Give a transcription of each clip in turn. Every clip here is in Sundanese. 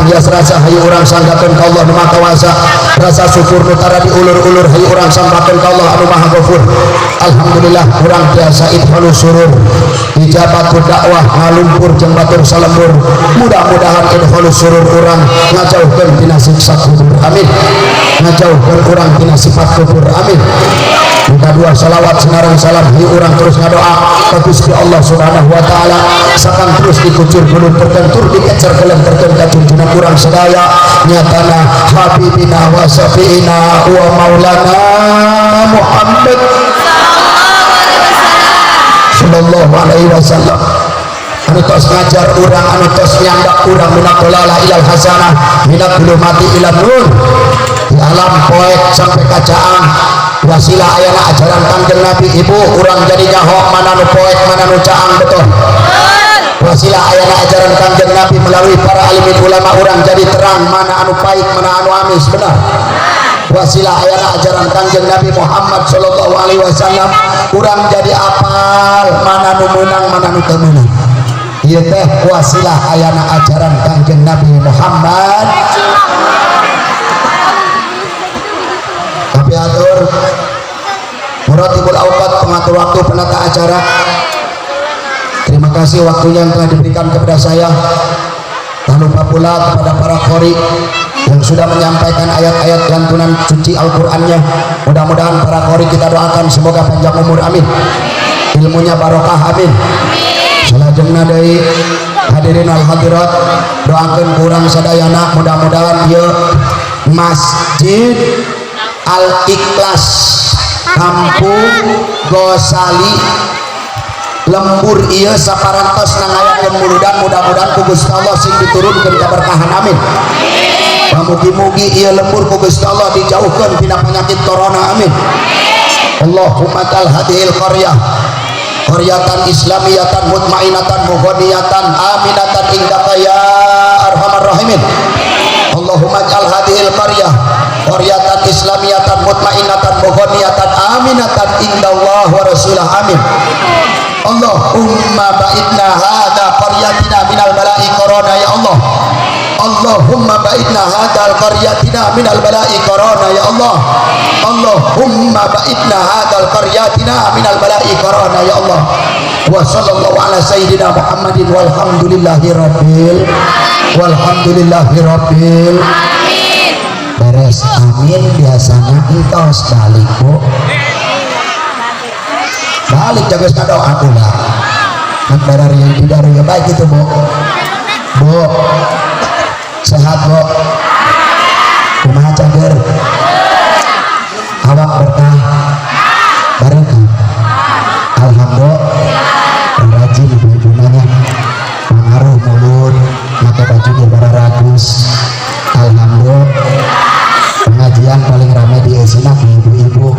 Hias rasa hayu urang sanggakeun ka Allah nu Maha Kawasa. Rasa syukur nu tara diulur-ulur hayu urang sanggakeun ka Allah anu Maha Ghafur. Alhamdulillah urang tiasa idkhalus surur, ijabatu dakwah, ngalumpur jeung batur salembur. Mudah-mudahan idkhalus surur urang ngajauhkeun tina siksa kubur, amin. Ngajauhkeun urang tina sifat kubur, amin. Minta dua salawat sinareng salam hayu urang terus ngadoa ka Gusti Allah Subhanahu wa taala sakan terus dikucur gelunturkeun tur dikecer gelenterkeun ka junjungan urang sadaya, nyatana habibina wa syafiina wa maulana Muhammad sallallahu alaihi wasallam, anu tos ngajar urang, anu tos nyandak urang minat dolalah ilal hasanah, minat mati ilal nur, di alam poek sampai kacaang wasilah ayana ajaran Kangjeng Nabi. Ibu, urang jadi nyaho mana nu poek, mana nu caang, betul? Wasilah ayana ajaran Kangjeng Nabi melalui para alimin ulama, urang jadi terang mana anu pahit, mana anu amis, benar? Wasilah ayana ajaran Kangjeng Nabi Muhammad sallallahu alaihi wasallam, urang jadi apal mana nu meunang, mana nu teu meunang. Ieu teh wasilah ayana ajaran Kangjeng Nabi Muhammad. Tapi atur Muratibul Awqat, pengatur waktu, penata acara, terima kasih waktunya yang telah diberikan kepada saya. Tak lupa pula kepada para qori yang sudah menyampaikan ayat-ayat lantunan suci Al-Qur'annya. Mudah-mudahan para qori kita doakan semoga panjang umur, amin, ilmunya barokah, amin. Salajengna deui, hadirin wal hadirat, doakeun kurang sadayana, mudah-mudahan ieu Masjid Al Ikhlas Kampung Gosali lembur ieu saparantos nangayakeun muludan, mudah-mudahan ku Gusti Allah sing diturunkeun kaberkahan, amin. Mugi-mugi ieu lembur ku Gusti Allah dijauhkeun tina penyakit corona, amin. Allahumma tal hadhil qaryah qaryatan islamiyatan mutmainatan mughaniyatan aminatan indaka ya arhamar rahimin. Allahumma ij'al hadhil qaryah qaryatan islamiyatan mutmainatan mughaniyatan aminatan indallah wa rasulah, amin. Allahumma ba'idna hadha qaryatina minal bala'i corona ya Allah. Allahumma ba'idna hadha qaryatina minal bala'i corona ya Allah. Allahumma ba'idna hadha qaryatina minal bala'i corona ya Allah. Wa sallallahu ala sayyidina Muhammadin walhamdulillahi rabbil walhamdulillahi rabbil Amin. Beres amin biasanya entos balik, Bu, balik jaga doa pula kan yang tidak ya baik itu. Bu, Bu, sehat, Bu? Kumaha cager awak, berkah barokah, alhamdulillah. Rajin ibu-ibu nanya pengaruh mulut make baju ragus, alhamdulillah. Pengajian paling ramai di sini ibu-ibu,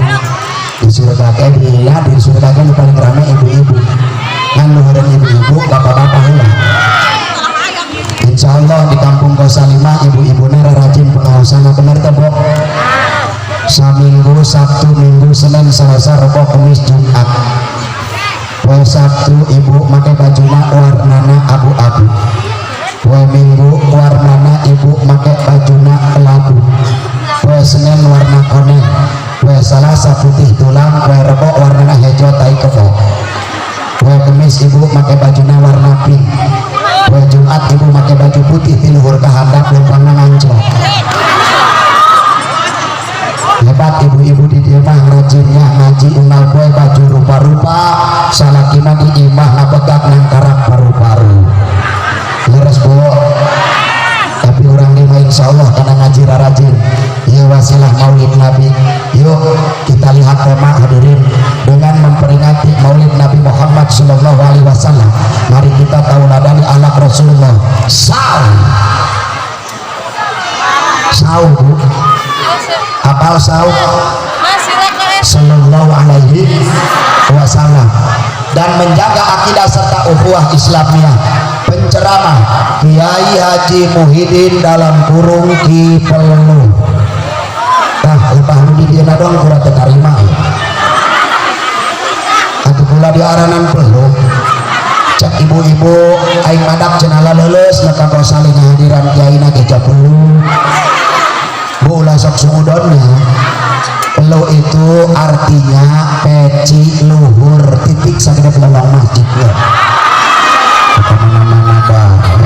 di surga di ya di surga ini paling ramai ibu-ibu kan, luhuran ibu-ibu, bapak-bapak heula. Insya Allah di kampung Kosalima ibu-ibu rajin pengawasan, bener teh, Bu? Saminggu Sabtu, Minggu, Senin, Selasa, Rebo, Kamis, Jumat. Poe Sabtu ibu make bajuna warnana abu-abu, poe Minggu warnana ibu make bajuna kelabu, poe Senin warna koneng, poe Salasa putih tulang, poe Rebo warnana hejo tai kebo, poe Kemis ibu make bajuna warna pink, poe Jumat ibu make baju putih ti luhur ka handap lempangna nganclok. Hebat ibu-ibu di dieu mah, rajinnya ngaji unggal poe baju rupa-rupa, salakina di imah ngabegak nangkarak paru-paru. Leres, Bu? Tapi orang lima insya Allah karena ngaji rarajin. Ieu wasilah maulid Nabi. Yuk kita lihat tema, hadirin, dengan memperingati maulid Nabi Muhammad sallallahu alaihi wasallam, mari kita tauladani akhlak Rasulullah. Sau sau, Bu, apal sau? Sallallahu alaihi wasallam dan menjaga akidah serta ukhuwah Islamiyah. Penceramah Kiai Haji Muhyiddin dalam kurung Ki Pelu. Tah, lebah nu di dieu dong kurang teu tarima atuh kula diaranan pelu. Cek ibu-ibu, aing madak cenah leuleus maka saling ngahadiran kiai na ge. artinya peci luhur, titik sagede pelolong masjid ya. Kemana-mana bae.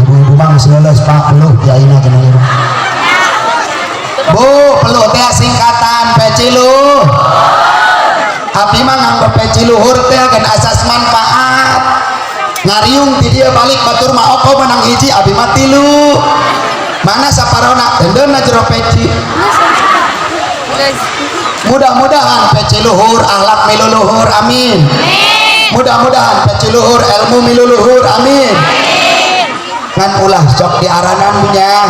Ibu-ibu mah geus leuleus, Pak, peluh kiaina cenah ieu. Bu, peluh teh singkatan peci luhur. Abdi mah nganggo peci luhur teh kan asas manfaat. Ngariung ti dieu balik, batur mah oko menang hiji, abdi mah tilu. Mana saparona tendeuna jero peci. Mudah-mudahan peci luhur, akhlak milu luhur, amin. Mudah-mudahan peci luhur, ilmu milu luhur, amin. Ngan ulah sok diaranan punya.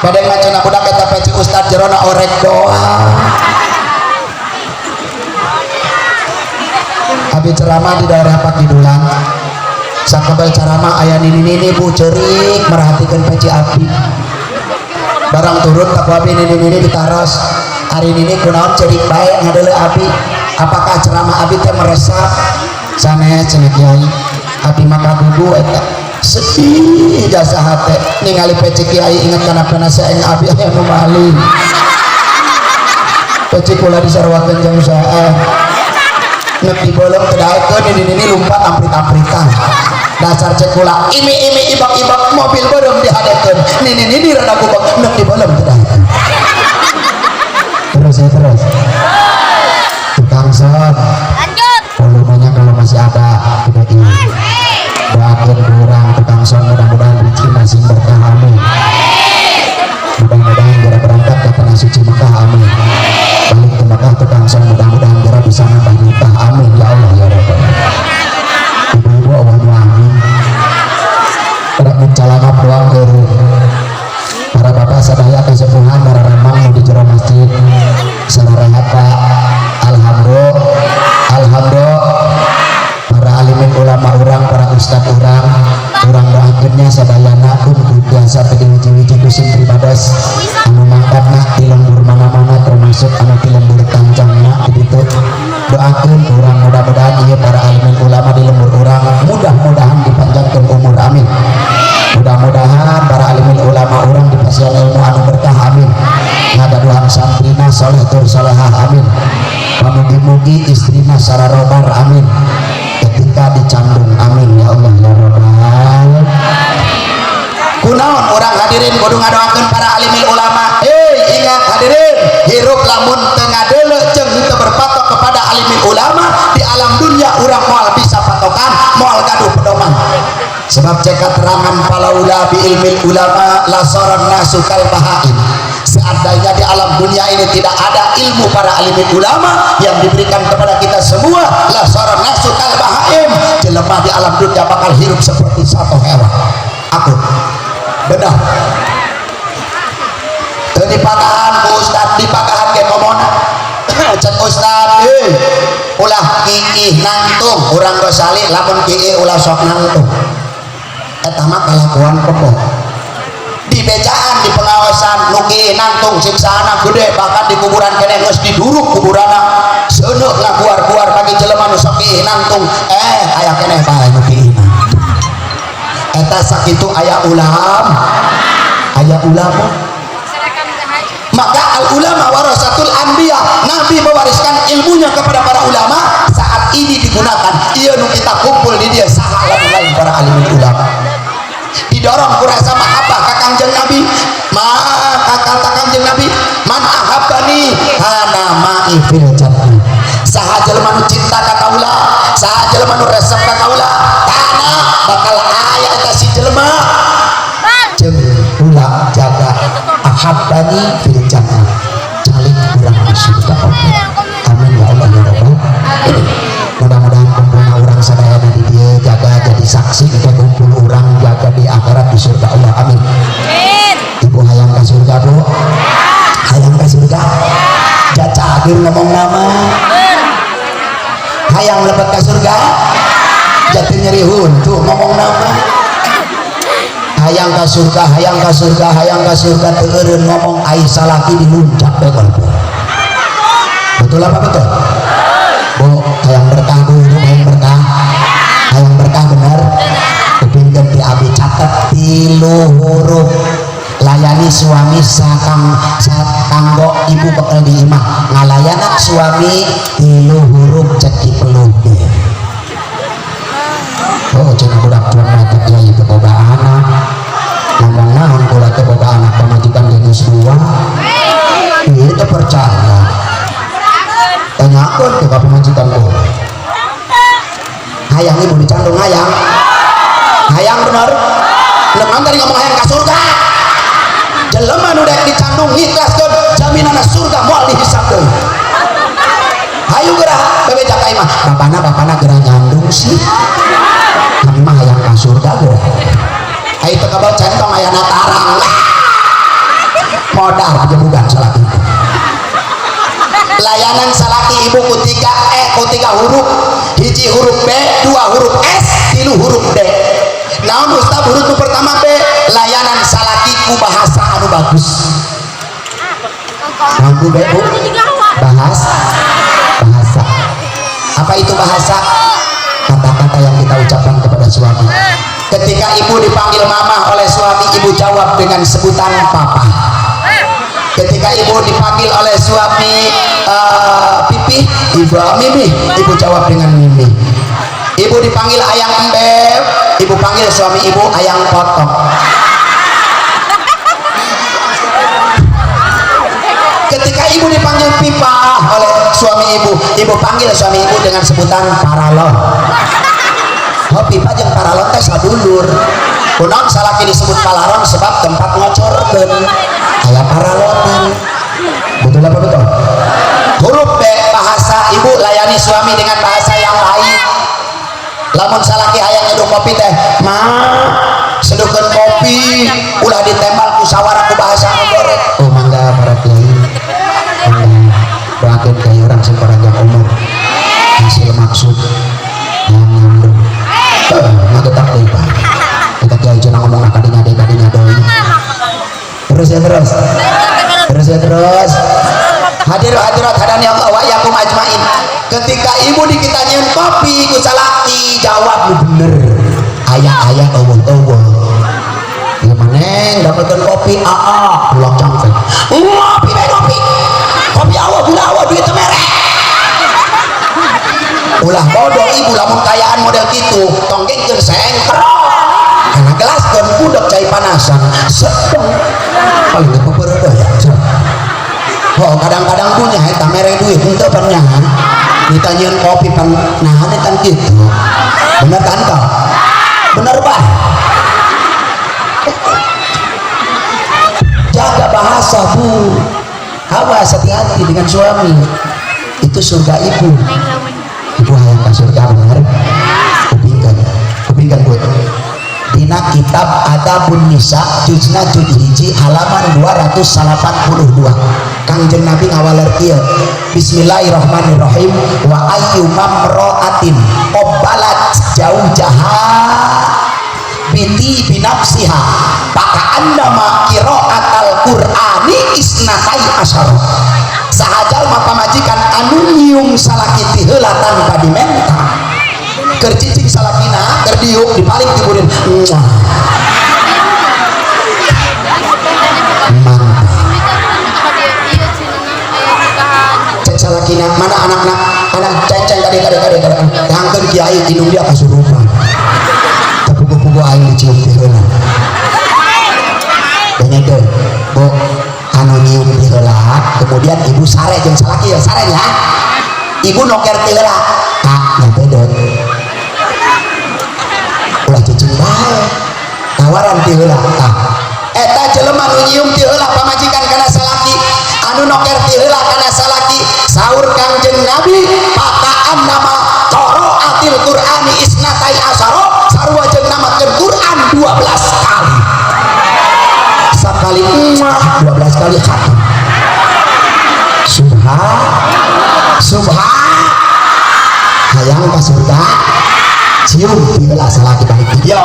Bade ngacana budak eta peci ustad jerona orek doang. Abi ceramah di daerah Pakidulan. Sakabel ceramah aya nini-nini, Bu, cerik merhatikan peci api. Barang turun tak abi nini-nini ditaros. Hari ini kunaon cerik bae ngadeuleu abi? Apakah ceramah abi teh meresap? Sanes cenah kiai. Abi mah kagugu eta. Sedih jasa hate ningali peci kiai, inget kana penaseeng abi aya nu maling. Peci kula disarwakeun jeung saha? Nek dibolong teu daekeun, ini lumpat amprit-ampritan. Dasar cek kula imi-imi ibak-ibak mobil beureum dihadekeun. Nini nini rada gubek nek dibolong teu daekeun. Terus ya, terus. Tukang sound. Lanjut. Volumenya kalau masih ada tidak ini. Doakan kurang tukang sound, mudah-mudahan rezeki masih berkah, amin. Mudah-mudahan geura berangkat ke tanah suci Mekah, amin. Balik ke Mekah tukang sound mudah-mudahan geura bisa nambah nikah, amin ya Allah ya Rabbal. Ibu-ibu Allah amin. Rek mencalangap doang ke para bapak sadaya kesepuhan, para ramang nu di jero masjid sararehat, Pak. Alhamdulillah, alhamdulillah. Para alimin ulama urang, para ustad urang, urang doakeunnya sadayana pun biasa teu wiji-wiji ku sim pribados anu mangkatna di lembur mana-mana, termasuk anu di lembur kancangna gitu. Doakeun urang mudah-mudahan ieu para alimin ulama di lembur urang mudah-mudahan dipanjangkeun umur, amin. Mudah-mudahan para alimin ulama urang dipasihan ilmu anu berkah, amin. Ngagaduhan santrina soleh tur solehah, amin. Pamugi-mugi istrina sararobar, amin, ketika dicandung, amin ya Allah ya Rabbal. Kunaon urang hadirin kudu ngadoakeun para alimil ulama? Hei, ingat hadirin, hirup lamun teu ngadeuleu jeung teu berpatok kepada alimil ulama di alam dunia, urang moal bisa patokan, moal gaduh pedoman. Sebab cek keterangan falaula bi ilmil ulama lasaran nasu kal bahaim. Seandainya di alam dunia ini tidak ada ilmu para alimil ulama yang diberikan kepada kita semua, lasaran nasu kal bahaim, jelema di alam dunia bakal hidup seperti satu hewan. Aku benar teu dipakahan ku ustad, dipakahan ge komona. Cek ustad, heuh, ulah kiih nangtung. Urang Gosali lamun kiih ulah sok nangtung, eta mah kalakuan kebo. Di bejaan di pengawasan nu kiih nangtung siksaana gede, bahkan di kuburan keneh geus diduruk kuburanna, seuneuk ngaguar-guar bagi jelema nu sok kiih nangtung. Aya keneh bae nu kiih nangtung. Eta sakitu aya ulama, aya ulama. Maka al ulama warasatul anbiya, nabi mewariskan ilmunya kepada para ulama. Saat ini digunakan ieu nu kita kumpul di dia, saha lamun lain para alim ulama. Didorong ku rasa mahabbah ka Kangjeng Nabi. Maka kata Kangjeng Nabi, man ahabbani kana ma'i fil jannah. Saha jelema nu cinta ka kaula, saha jelema nu resep ka kaula, kana bakal aya eta si jelema jeung kula jaga. Ahabbani fil jannah, calik urang di surga Allah, amin ya Allah ya Rabbal. Mudah-mudahan kumpulna urang sadayana di dieu jaga jadi saksi ke kumpul urang jaga di akhirat di surga Allah, amin. Ibu hayang ka surga, Bu? Hayang ka surga? Jacageur ngomong nama. Hayang lebet ka surga? Jati nyeri huntu ngomong nama. Hayang ka surga, hayang ka surga, hayang ka surga, teu eureun ngomong, ai salaki diluncak bae kalbu. Betul apa betul? Bu, hayang berkah, Bu, hidup hayang berkah? Hayang berkah bener? Kupingkeun ti abi, catet tilu huruf. Layani suami sakang Kanggo ibu bekal di imah ngalayanan suami tilu huruf cek peluh. Oh, cenah budak cuan mata kiai teu boga anak. Ngomong naon kula teu boga anak, pamajikan ge geus dua. Ieu teu percaya. Tanyakeun ke pamajikan kula. Hayang ibu dicandung, hayang? Hayang bener? Lengan tadi ngomong hayang ka surga. Jelema nu dek dicandung ngikhlaskeun, jaminanna surga, moal dihisab deui. Hayu geura bebeja ka imah. Bapana, bapana geura nyandung sih. Kami mah hayang ka surga geura. Ayo teu kabel centong ayana tarang. Modal aja bukan salaki. Layanan salaki ibu ku tiga ku tiga huruf. Hiji huruf B, dua huruf S, tilu huruf D. Naon Ustaz huruf nu pertama B? Layanan salaki ku bahasa anu bagus. Naon Bu B, Bu? Bahasa. Apa itu bahasa? Kata-kata yang kita ucapkan kepada suami. Ketika ibu dipanggil mama oleh suami, ibu jawab dengan sebutan papa. Ketika ibu dipanggil oleh suami pipi, ibu mimi, ibu jawab dengan mimi. Ibu dipanggil ayang embeb, ibu panggil suami ibu ayang potok. Ketika ibu dipanggil pipa oleh suami ibu, ibu panggil suami ibu dengan sebutan paralon. Oh, pipa jeung paralon teh sadulur. Kunaon salaki disebut palaron? Sebab tempat ngocorkeun aya paralonan. Betul apa betul? Huruf B, bahasa. Ibu layani suami dengan bahasa yang baik. Lamun salaki hayang nyeduh kopi teh, ma seduhkeun kopi, ulah ditembal ku sawara, ku bahasa anu goreng. Oh, mangga para kiai, mangga doakeun kiai urang sing panjang umur, hasil maksud yang nyambung. Ngagetak deui, Pak. Kita kiai cenah ngomong kadinya deui, kadinya deui. Terus ya, terus terus ya, terus. Hadir hadirat hadani Allah wa iyyakum ajmain. Ketika ibu dikitanyeun kopi ku salaki, jawab nu bener. Aya-aya eueuh-eueuh ya maneng dapatkan kopi aa ulah cangkeng ngopi bae, ngopi kopi awa gula awa duit teu mere. Ulah bodoh ibu, lamun kayaan model kitu tonggengkeun sengkrok karena gelas dan budak cai panasan sedeng paling teu pepeureuh ya. Oh, kadang-kadang punya eta mere duit henteu pan nya ditanyeun kopi pan nah kan kitu. Bener kan kau? Bener bah. Jaga bahasa, Bu. Awas, hati-hati dengan suami. Itu surga ibu. Ibu hayang ka surga bener? Kupingkeun, kupingkeun, Bu. Dina kitab Adabun Nisa juzna juz 1 halaman 282, Kangjeng Nabi ngawaler kieu, bismillahirrahmanirrahim, wa ayyuma mamra'atin qabbalat jaujaha biti binafsiha paka'annama qira'atal qur'ani isnatai asyara. Saha jalma pamajikan anu nyium salaki ti heula tanpa dimenta, keur cicing salakina keur diuk dipaling tiburin, muah, mantap. Cek salakina, mana anakna? Anak ceng-ceng kade kade kade kade hangkeun kiai indung dia kasurupan tepugu-pugu aing dicium ti heula. Dengekeun, Bu, anu nyium ti heula kemudian ibu sare jeung salaki ya, sare nya ibu noker ti heula, ah nyampe deut ulah cicing bae tawaran ti heula. Tah eta jelema nu nyium ti heula pamajikan kana salaki, anu noker ti heula kana salaki, saur Kangjeng Nabi pakaan nama qiraatil Qur'ani isnatai asyara, sarua jeung namakeun Quran 12 kali. Sakali muah 12 kali khatam. Subhan subhan hayang ka surga, cium ti heula salaki balik di dieu.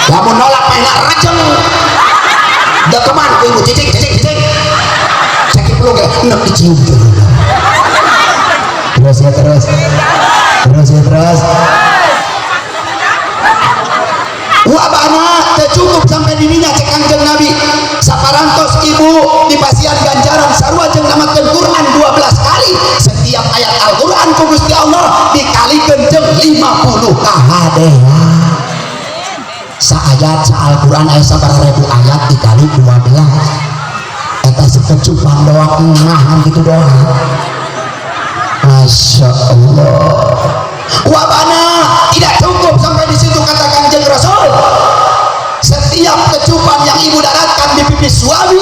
Lamun nolak mah rejeng dekeman ku ibu, cicing cicing cicing sakit peluk ya enek dicium ti heula. Terus ya, terus terus ya, terus. Wabana teu cukup sampai dirinya. Cek Kangjeng Nabi saparantos ibu dipasihan 20 kahadean. Saayat sa Al-Quran aya sabaraha ribu ayat dikali 12, eta sekecupan doang, ngah gitu doang. Masya Allah. Wabana, tidak cukup sampai di situ. Kata Kanjeng Rasul, setiap kecupan yang ibu daratkan di pipi suami,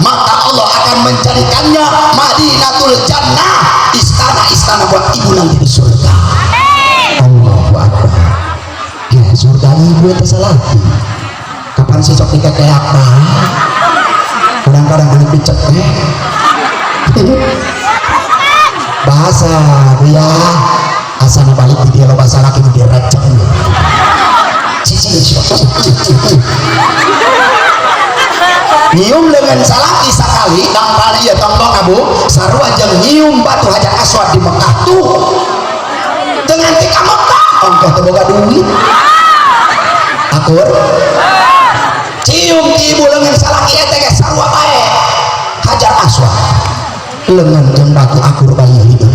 maka Allah akan menjadikannya Madinatul Jannah, istana-istana buat ibu nanti di surga. Allahu Akbar ya. Surga ibu itu salah kapan sih sok kayak apa, kadang-kadang belum dicekek bahasa ya, asana balik di dia bahasa laki direcek cici cici. Nyium dengan salaki sakali dampal iya tong abu sarua jeung nyium batu Hajar Aswad di Mekah tuh dengan tika Mekah, ongkoh teu boga duit. Akur cium ti ibu lengan salaki eta ge sarua bae Hajar Aswad, lengan jeung batu akur bae hidup.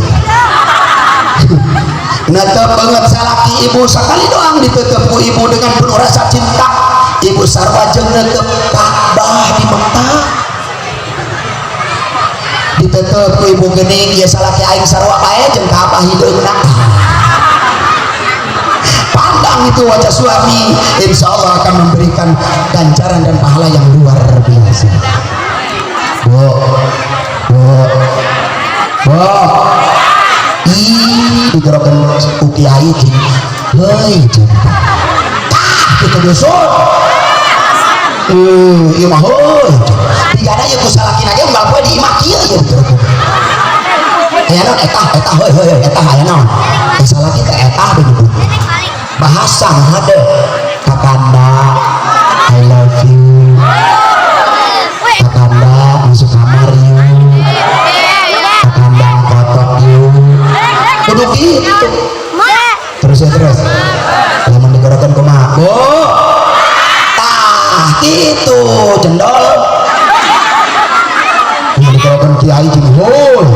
Netep banget salaki ibu sekali doang ditutup ku ibu dengan penuh rasa cinta, ibu sarua jeung netep Ka'bah di Mekah. Ditutup ku ibu geuning ieu salaki aing sarua bae jeung Ka'bah hideungna. Pandang itu wajah suami, insya Allah akan memberikan ganjaran dan pahala yang luar biasa. Bu, bu, bu, ih, digerokan ku kiai gini, hei cinta, tah gitu dusun. Eh, ieu mah heuy. Tigana ieu ku salakina ge unggal poe di imah kieu ieu digerokan. Aya naon eta eta, heuy heuy, eta aya naon? Eh, salaki teh eta begitu. Bahasa hade. Kakanda, I love you. Kakanda masuk kamar yuk. Kakanda kotok yuk. Kudu gitu. Terus ya, terus. Lamun digorokan kumaha? Bu. Tah gitu, jendol. Lamun digorokan kiai gini, hoi.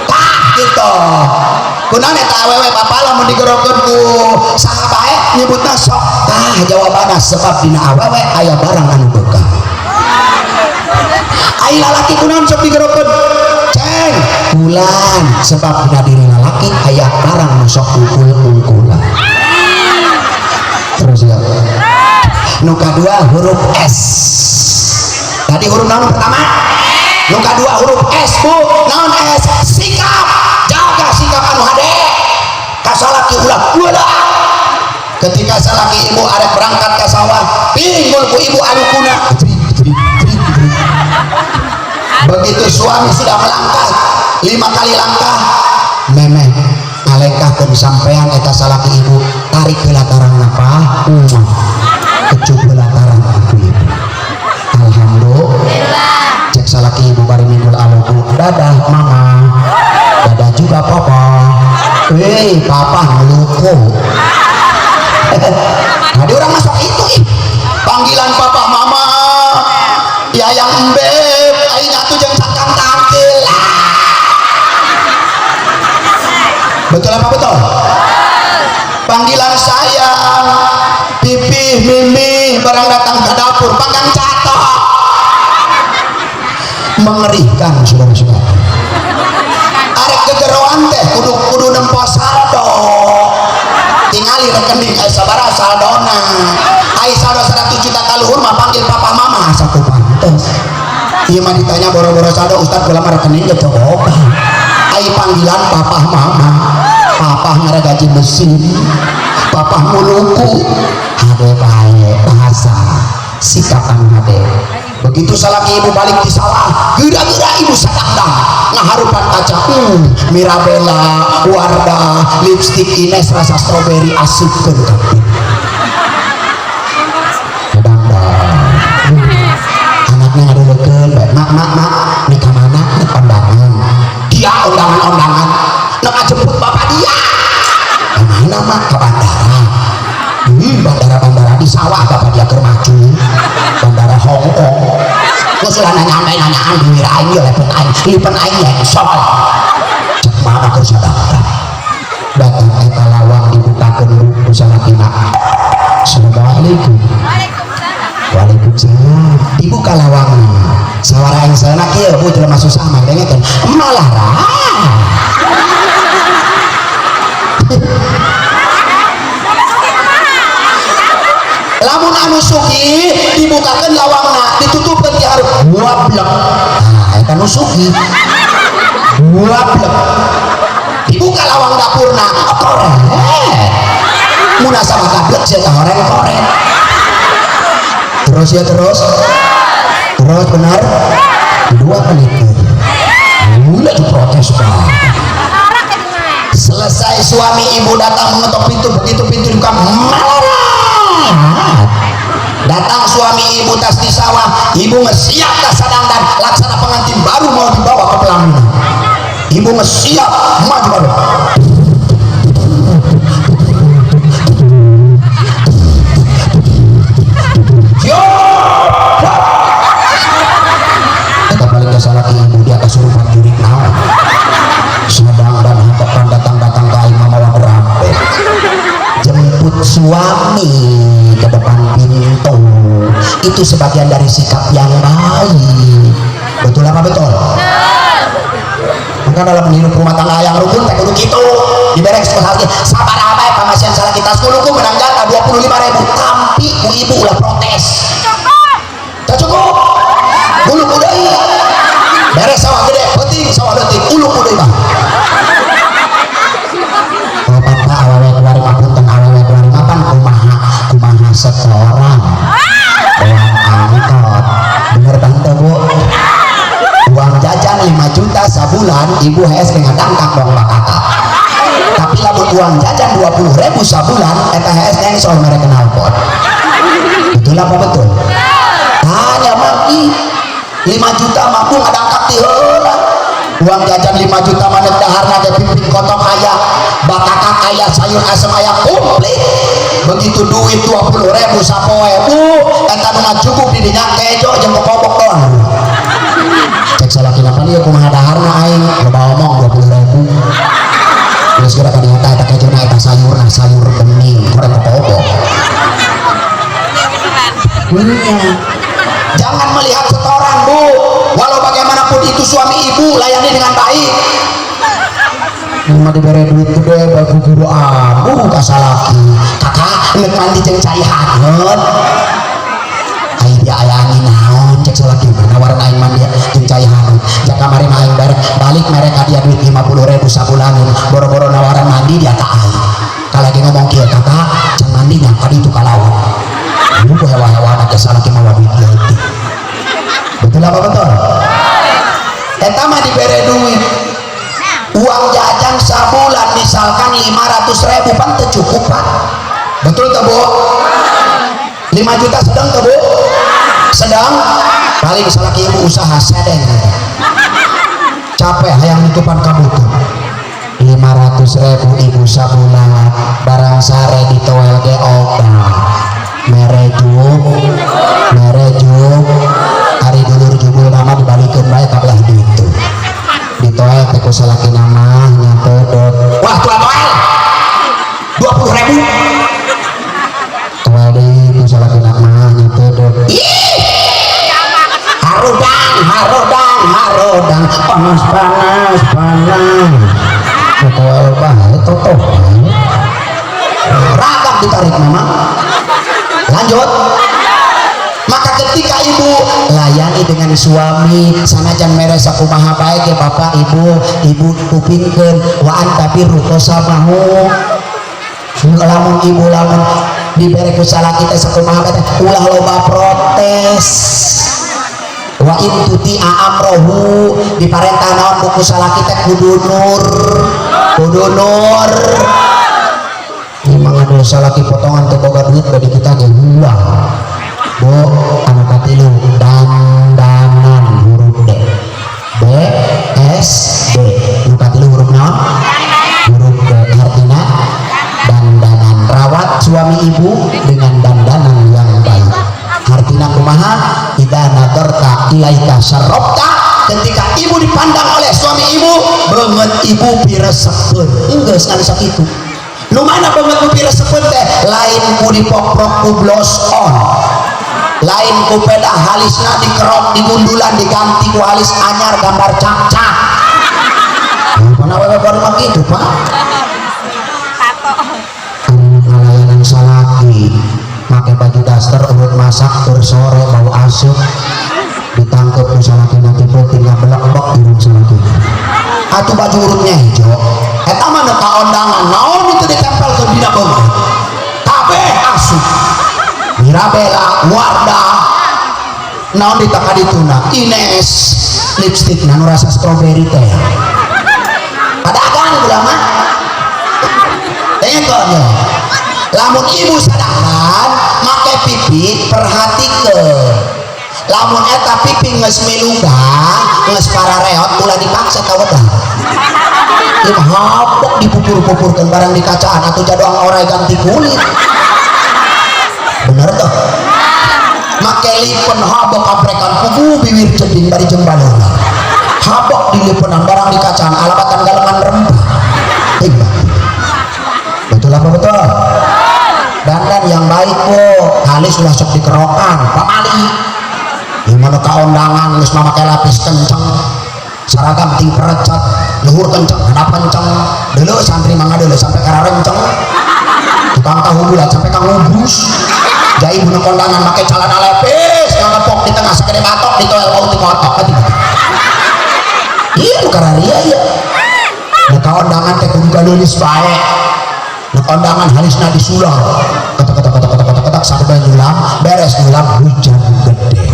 Tah gitu. Kunaon eta awewe bapak lamun digorokeun ku saha bae nyebutna sok? Tah, jawabanna sebab dina awewe aya barang anu bekah. Ai lalaki kunaon sok digorokeun ceng bulan? Sebab dina diri lalaki aya barang nu sok ungkul-ungkulan. Terus ya, nu kadua huruf S. Tadi huruf naon pertama? Nu kadua huruf S, Bu. Naon S? Sikap. Jaga sikap anu hade ka salaki, ulah ulah. Ketika salaki ibu arek berangkat ke sawah, pinggul ku ibu alukuna. Begitu suami sudah melangkah lima kali langkah, memeh ngalengkahkeun sampean eta salaki ibu, tarik heula tarang napa, kecup heula tarang ku ibu. Alhamdulillah. Cek salaki ibu bari minggul aluku, "Dadah mama, dadah juga papa." Weh, papa ngeluku. Nah, di orang masuk itu ih panggilan papa mama ya, yang embeb aing atuh jeung cakang tangkil. Betul apa betul? Panggilan sayang, pipih, mimi, barang datang ke dapur panggang catok. Mengerikan, saudara-saudara. Arek gegeroan teh kudu kudu nempo saldo, tingali rekening aya sabaraha saldona. Ai saldo 100 juta kaluhur mah panggil papa mama asa ku pantes. Ieu mah ditanya boro-boro saldo, ustad, kula mah rekening ge teu boga. Ai panggilan papa mama, papa gaji mesin, papa muluku. Hade bae bahasa, sikap anu hade. Begitu salaki ibu balik di sawah, geura-geura ibu sadangdang ngaharupan kaca, Mirabella, Wardah, lipstick Ines rasa stroberi asupkeun kabeh. Sadangdang, anaknya ngaduleukeun bae, "Mak, mak, mak, nih ka mana?" "Nek kondangan." Dia undangan-undangan nek ngajemput bapak dia. "Kemana, mak?" "Ke bandara." Bandara-bandara di sawah bapak dia keur maju bandara Hong Kong. Geus ulah nanya nanyaan duit aing ya, lepet aing, lipen aing ya, sol. Cek mama keur sadar. Datang eta lawang dibuka. Dibukakeun bu ku salakina. Assalamualaikum. Waalaikumsalam. Dibuka lawangna. Sawara engselna kieu, Bu, jelema susah mah dengekeun. Malara. Lamun anu sugih dibukakeun lawangna, ditutupkeun ti hareup. Wablek. Nah, eta nu sugih. Wablek. Dibuka lawang dapurna, koret. Munasabah gablek sia ka horeng koret. Terus ya terus. Terus benar. 2 menit. Mulai diprotes Pak. Selesai suami ibu datang mengetok pintu, begitu pintu dibuka malah datang suami ibu tas di sawah, ibu ngesiap tas sadangdan laksana pengantin baru mau dibawa ke pelaminan. Ibu ngesiap maju baru. Siap. Kita balik ke salah ibu di atas suruh jurik naon. Sadang dan hatokan datang-datang ke aing mamawa berampe. Jemput suami ke depan pintu. Itu sebagian dari sikap yang baik. Betul apa betul? Maka dalam hidup rumah tangga yang rukun teh kudu kitu. Diberek sekali sabar abae pamasian salah kita sepuluh menang jatah 25.000 tampi ku ibu ulah protes. Tak cukup. Uluk deui. Beres sawah gede, penting sawah leutik, uluk deui mah. Oh papa awewe kuari mapunten awewe kuari mapan kumaha kumaha setoran. Uang angkot. Bener tante Bu. Uang jajan 5 juta sabulan ibu HS ngadangkak dong bakaka. Tapi lamun uang jajan 20.000 sabulan eta HS ngengsol mereka knalpot. Betul apa betul? Tanya maki 5 juta mampu ngadangkak ti heula. Uang jajan 5 juta maneh daharna ge pimpin kotok aya, bakakak aya, sayur asem aya komplit. Begitu duit 20.000 sapoe bu, eta nu ngacukup di dinya kejo jeung kokobok doang. Cek salakina pan ieu kumaha daharna aing, loba omong 20.000. Geus geura ka dinya eta kejona eta sayurna sayur bening koreng kokobok. Jangan melihat setoran bu, walau bagaimanapun itu suami ibu layani dengan baik. Mah diberi duit gede bagi guru abu kasalaki kakak nek mandi jeung cai hangat. Ai dia aya angin naon cek salaki nawaran aing mandi jeung cai hangat. Jak kamari mah aing barek balik mereka dia duit 50.000 sabulanan boro-boro nawaran mandi dia ka aing. Kalagi ngomong kieu kakak can mandi nya ka ditu ka laut. Lu hewa-hewa aja salaki mawa duit leutik. Betul apa betul? Eta mah dibere duit. Uang jajan sabulan misalkan 500.000 pan teu cukup Pak. Betul teu Bu? 5 juta sedang teu Bu? Sedang? Paling salaki ibu usaha sedeng. Capek hayang nutupan kabutuh. 500.000 ibu sabulan barang sare di toel ge oga. Mere juk hari dulur jubul nama dibalikeun bae ka belah ditu. Di toel teh ku salaki nama nya teu. Wah, tuh toel. 20.000. Toel deui ku salaki nama nya teu. Ih! Harudang, harudang, harudang, panas panas panas. Toel bae totoh. Ragam ditarik mama. Lanjut. Maka ketika ibu layani dengan suami sanajan mere sakumaha bae ge bapak ibu, ibu kupingkeun wa anta birru qasamahu. Lamun ibu lamun dibere ku salaki teh sakumaha bae ulah loba protes. Wa in tuti'a amrohu diparentah naon ku salaki teh kudu nur, kudu nur. Imang anu salaki potongan teu boga duit bade kita ge ulah. Bu, anu katilu dandanan huruf D. B S D. Nu katilu huruf naon? Huruf D artina dandanan. Rawat suami ibu dengan dandanan yang baik. Artina kumaha? Idza nadarta ilaika syarabta. Ketika ibu dipandang oleh suami ibu, beungeut ibu piresepeun. Enggeus ngan sakitu. Nu mana beungeut nu piresepeun teh lain ku dipoprok ku blush on, lain ku peda halisna dikerok, digundulan, diganti ku halis anyar gambar cak-cak. Mana wewe baru mah gitu, Pak. Ngalayanan salaki make baju daster, urut masak tur sore bau asup, ditangkep ku salaki nanti penting ngabelek-bek irung salaki atuh baju urutnya hijau. Eta mah ka ondangan naon itu ditempel ke dina beungeut kabeh asup Mirabella, Wardah, naon ditaka dituna Ines lipstick nu rasa strawberry teh padagan ulama. Tengok ya, lamun ibu sadakan make pipi, perhatikan lamun eta pipi geus miluga, geus parareot, ulah dipaksa ka wedah. Ieu mah hapok dipupur-pupurkeun barang di kacaan atau jadoang orai ganti kulit. Bener tuh? Make lipen habok aprekan pugu bibir jeding bari jeung baleuna habok dilipenan barang di kacaan alabatan galengan rempah. Timbang. Betul apa betul? Dandan yang baik kok, halis ulah sok dikerokan pamali. Gimana kaondangan geus make lapis kenceng, seragam ting perecet, luhur kenceng, hadap kenceng, dulu santri mangga dulu sampai kararenceng, tukang tahu bulat sampai kang ngubrus. Jai bunuh kondangan make celana lepis, ngangepok di tengah segede batok, ditoel bau ti kotok. Iya, nu kararia iya. Nu kaondangan teh kudu galeulis bae. Nu kondangan halisna disulam. Ketek ketek ketek ketek ketek ketek sampai nyulam, beres nyulam hujan gede.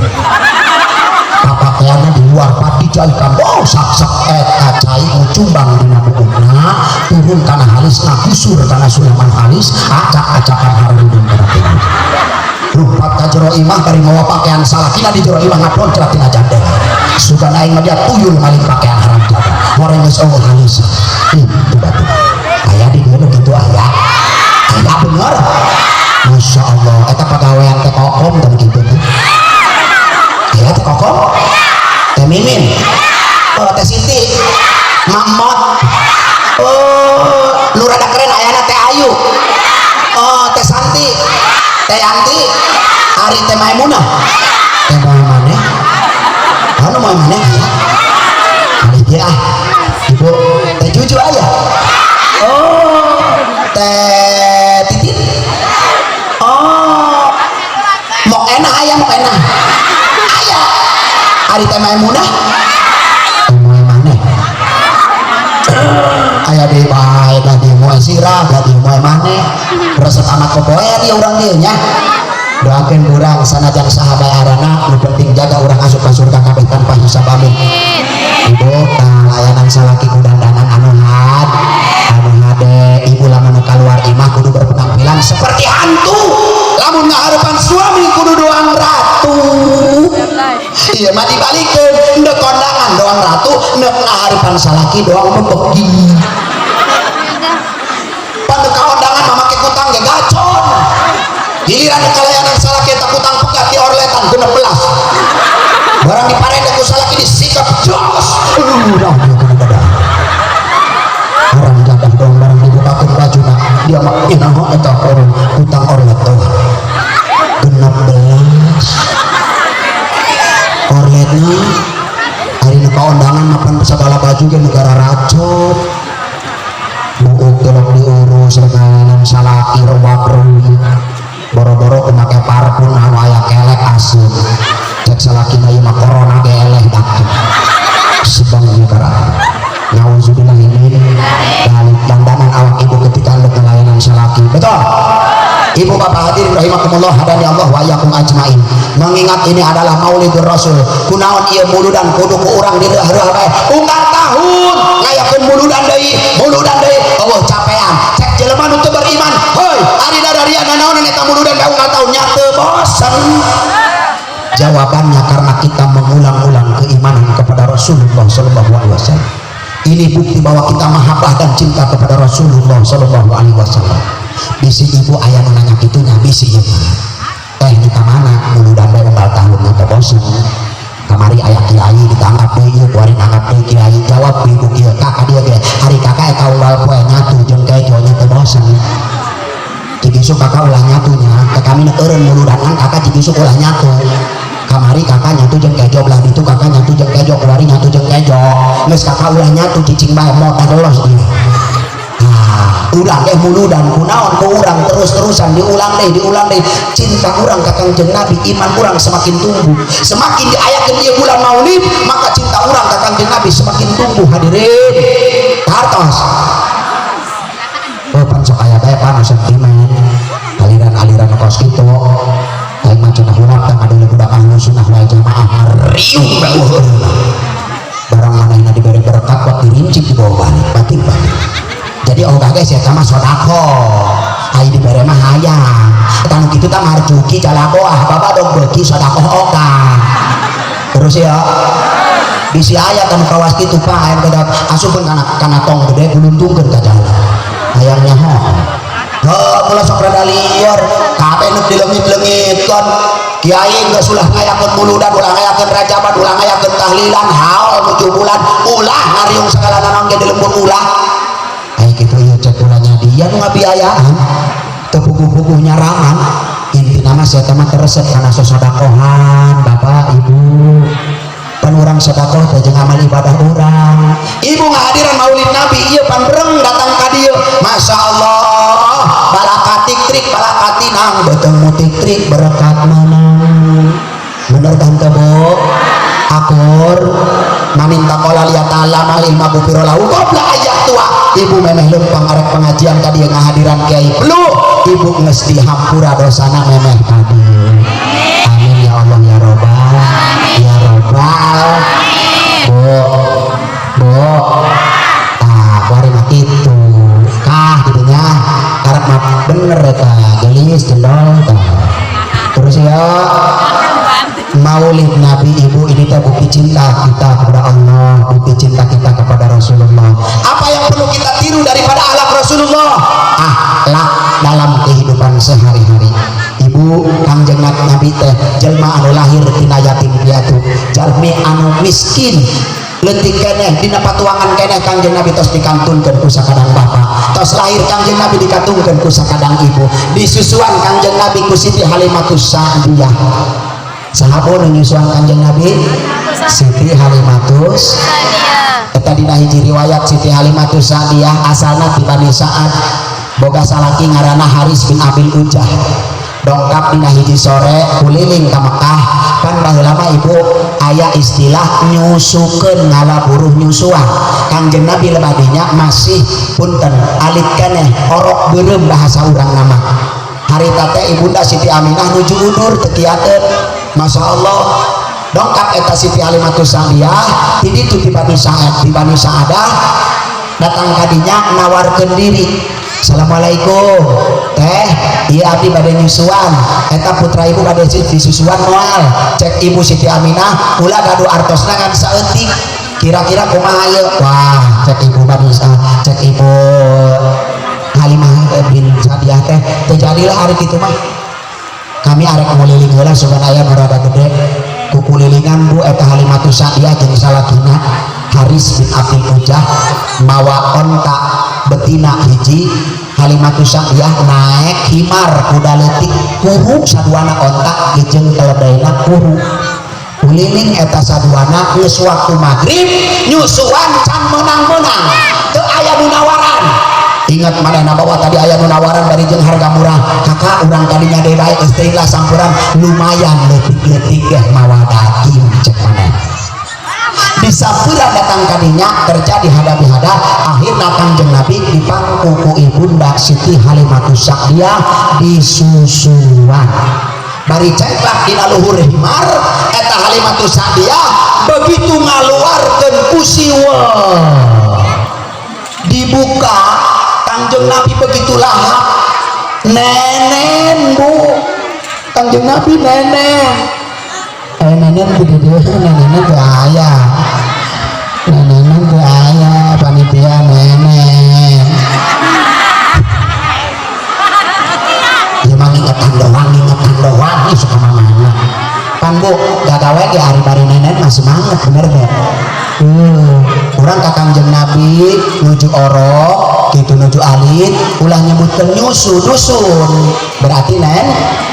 Pakaiannya di luar padi jalikan, oh sak-sak eta cai ngucumbang dina buukna, turun kana halisna, kusur kana sulaman halis, acak-acakan harudun kana pintu. Lumpat ka jero imah bari mawa pakaian salakina di jero imah ngadoncrat tina jandela. Sugan aing mah dia tuyul maling pakaian haram jadah. Moreng geus eueuh halis. Itu batu. Aya di dieu nu kitu aya. Aya bener. Masya Allah, eta pagawean teh kokom dan kitu teh. Aya teh kokom? Teh Mimin. Oh, teh Siti. Mamot. Oh, nu rada keren ayana teh Ayu. Oh, teh Santi. Teh Yanti. Ari teh Maimunah. Teh maneh? Anu mau maneh aya? Ari ieu ah. Ibu teh Cucu aya. Oh, teh Titit. Oh, mok enak aya, mok enak. Aya. Ari teh Maimunah. Teh maneh? Aya deui bae da di moe sirah da di moe maneh. Resep amat popoean ieu urang dieu nya. Doakeun urang sanajan saha bae arana, nu penting jaga urang asup ka surga kabeh tanpa hisab, amin. Ibu layanan salaki ku dandanan anu had anu hade. Ibu lamun keluar imah kudu berpenampilan seperti hantu, lamun ngaharepan suami kudu doang ratu. Iya mah dibalikeun, ndek kondangan doang ratu, ndek ngaharepan salaki doang bebegi. Pan kondangan mah make kutang ge gacon, giliran kalayanan salaki eta kutang pegat di orletan 16, barang diparende ku salaki disikap jos. Nah dia kudu dadah orang jadah dong, barang dibukakeun bajuna dia mah inaho eta orang kutang orlet doang 16 orletna. Hari nu kaondangan mapan segala baju ge negara racot, buuk telok diurus, ngalayanan salaki rewak rewi, boro-boro kumake parfum anu aya kelek asup. Cek salaki mah ieu mah corona ge eleh daktu sebang negara. Nauzubillah min dalik. Dandanan awak ibu ketika anda ngelayanan salaki betul. Ibu bapak hadirin rahimakumullah, hadani Allah wa iyyakum ajmain, mengingat ini adalah Maulidur Rasul, kunaon ieu muludan kudu ku urang direuh-reuh bae unggal tahun ngayakeun muludan deui, muludan deui, eueuh capean. Cek jelema nu teu beriman, heuy ari dadaria nanaonan eta muludan bae unggal tahun nya teu bosen? Jawabannya karena kita mengulang-ulang keimanan kepada Rasulullah Shallallahu Alaihi Wasallam. Ini bukti bahwa kita mahabbah dan cinta kepada Rasulullah Shallallahu Alaihi Wasallam. Bisi ibu ayah nanya gitunya, bisi ibu teh di mana muludan bae unggal tahun teu bosen? Kamari. Aya kiai ditanggap deui ieu, kuari nanggap deui kiai. Jawab ku ibu kieu, "Kak, ka dieu ge hari kakak eta unggal poe nyatu jeung kejo nya teu bosen. Cik isuk kakak ulah nyatunya ke kami, nek eureun muludan kakak. Cik isuk ulah nyatu. Kamari kakak nyatu jeung kejo, belah ditu kakak nyatu jeung kejo, kuari nyatu jeung kejo. Geus, kakak ulah nyatu, cicing bae, motor los dia." Nah, ulah deh muludan. Kunaon ku urang terus-terusan diulang deh, diulang deh, cinta urang ka Kangjeng Nabi, iman urang semakin tumbuh. Semakin diayakeun ieu bulan Maulid, maka cinta urang ka Kangjeng Nabi semakin tumbuh. Hadirin, hartos. Oh, pan sok aya bae pan sentimen aliran-aliran kos kitu. Aing mah cenah urang teh ngadeuleu budak Ahlu Sunnah wal Jamaah ngariung bae barang manehna diberi berkat, buat dirincik dibawa balik batik-batik. Jadi oh guys ya, mah sodakoh ai dibere mah hayang. Eta nu kitu tah marjuki jalagoah bapak dong beuki sodakoh oka terus ya. Bisi aya kan kawas kitu, Pak, aya kedah asupkeun kana tong gede, guluntungkeun ka jalan, hayang nyaho. Heuh, mula sok rada lieur kabeh nu dileungit-leungitkeun. Kiai geus ulah ngayakeun muludan, ulah ngayakeun rajaban, ulah ngayakeun tahlilan, haul nuju bulan, ulah ngariung segala naon ge di lembur, ulah. Ai kitu ieu cek ulahnya dia nu ngabiayaan teu puguh-puguh nyarangan. Intina mah saya mah teresep kana sosodakohan, Bapak Ibu. Pan urang sedekah teh jeung amal ibadah urang. Ibu ngahadiran Maulid Nabi ieu, pan bereng datang ka dieu. Masya Allah, balakatik trik balakatinang beuteung mutik trik berkat menang. Bener kan teh, Bu? Akur maninta qala liyata'allama ilma ghufira lahu qabla ayat tua. Ibu memeh lempang arek pengajian ka dieu, ngahadiran kiai perlu, ibu geus dihampura dosana memeh ka dieu. Amin ya Allah ya robbal ya robbal. Bu, Bu, ah, kuari mah kitu kah gitu nya, karep mah bener eta gelis jendol tah. Terus ya, Maulid Nabi, Ibu, ini teh bukti cinta kita kepada Allah, bukti cinta kita kepada Rasulullah. Apa yang perlu kita tiru daripada akhlak Rasulullah? Akhlak dalam kehidupan sehari-hari. Ibu, Kangjeng Nabi teh jelma anu lahir tina yatim piatu, jalmi anu miskin, leutik keneh, dina patuangan keneh. Kangjeng Nabi tos dikantunkeun ku sakadang bapa. Tos lahir Kangjeng Nabi dikantunkeun ku sakadang ibu, disusuan Kangjeng Nabi ku Siti Halimatus Sa'diyah. Saha nu nyusuan Kangjeng Nabi? Siti Halimatus. Eta dina hiji riwayat, Siti Halimatus Sa'diyah asalna ti Bani Sa'ad, boga salaki ngaranna Haris bin Abil Ujah. Dongkap dina hiji sore kuliling ka Mekah. Kan baheula mah, Ibu, aya istilah nyusukeun, ngala buruh nyusuan. Kangjeng Nabi lebadinya masih, punten, alit keneh, orok beureum bahasa urang nama. Harita teh ibunda Siti Aminah nuju udur teu kiateun. Masya Allah, dongkap eta Siti Halimatus Sa'diyah ti ditu ti Bani Sa'ad, ti Bani Sa'adah, datang kadinya nawarkeun diri, "Assalamualaikum teh, iya, abdi bade nyusuan. Eta putra ibu bade disusuan moal?" Cek ibu Siti Aminah, "Ulah, gaduh artosna ngan saeutik, kira-kira kumaha ieu?" Wah, cek ibu Bani, cek ibu Halimah bin Sa'diyah teh, "Teu jadilah hari kitu mah, kami arek nguliling heula, sugan aya nu rada gede." Kukulilingan, Bu, eta Halimatus Sa'diyah jeung salakina Haris bin Abdul Ujah mawa onta betina hiji. Halimatus Sa'diyah naik himar, kuda leutik kuru saduana, onta jeung keledaina kuru. Kuliling eta saduana. Geus waktu maghrib, nyusuan can menang-menang, teu aya nu nawaran. Ingat manehna bahwa tadi aya nu nawaran bari jeung harga murah, "Kakak, urang kadinya deui bae." Geus teuing lah sampuran, lumayan leutik-leutik ge mawa daging, cek maneh. Disamperan datang kadinya, terjadi hadapi hada. Akhirnya Kangjeng Nabi dipangku ku ibunda Siti Halimatus Sa'diyah, disusuan bari cengklak dina luhur himar. Eta Halimatus Sa'diyah begitu ngaluarkeun kusiwa, dibuka, Kangjeng Nabi begitu lahap, nenen, Bu. Kangjeng Nabi nenen, eh, nenen di dieu, nenen teu aya, nenen teu aya panitia nenen. Ya mah ngingetan doang, ngingetan doang. Ih, suka mana pan. Bu, gagawe ge ari bari nenen mah semangat, bener gak? Urang ka Kangjeng Nabi nuju orok gitu, nuju alit, ulah nyebutkeun nyusu dusun, berarti nen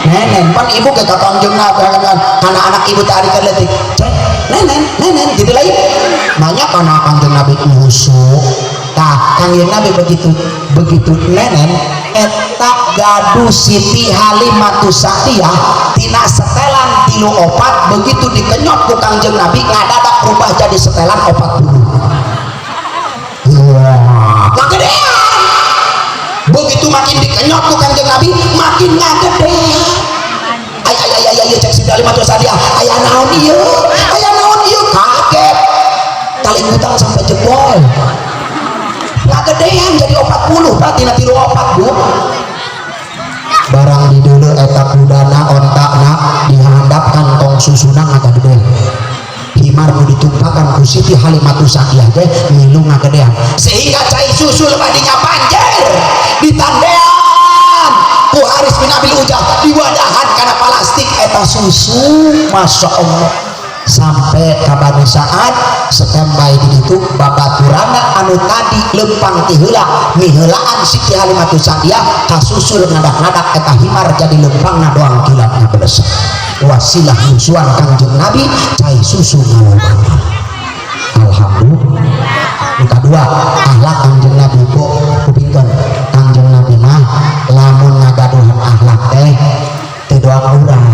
nenen. Pan ibu ke ka Kangjeng Nabi kan karena anak ibu tarikan leutik, cek nenen nenen gitu, lain nanya karena Kangjeng Nabi nyusu. Tah, Kangjeng Nabi begitu begitu nenen eta gaduh Siti Halimatus Sa'diyah tina setelan tilu opat, begitu dikenyot ku Kangjeng Nabi ngadadak berubah jadi setelan 40. Wah, ngagedean. Begitu makin dikenyot ku Kangjeng Nabi makin ngagedean. Ay ay ay ay ay, cek Siti Halimatus Sa'diyah, aya naon ieu, aya naon ieu? Kaget, tali kutang sampai jebol, ngagedean jadi 40, berarti na tilu opat, Bu. Barang di dulu eta kudana, ontakna dihandap, kantong susuna ngagadean, himar nu ditumpakan ku Siti Halimatus Sa'diyah teh milu ngagedean sehingga cai susu lebah dinya panjer, ditandean ku Haris bin Abil Ujah, diwadahan kana plastik eta susu. Masya Allah, sampai ka Bani Sa'ad standby di ditu babaturana anu tadi lempang ti heula miheulaan Siti Halimatus Sa'diyah kasusul ngadak-ngadak eta himar jadi lempangna doang kilatna belesak. Wasilah nyusuan Kangjeng Nabi cai susu ngaloba. Alhamdulillah. Nu kadua, akhlak Kangjeng Nabi. Bu, kupingkeun, Kangjeng Nabi mah lamun ngagaduhan akhlak teh teu doang urang.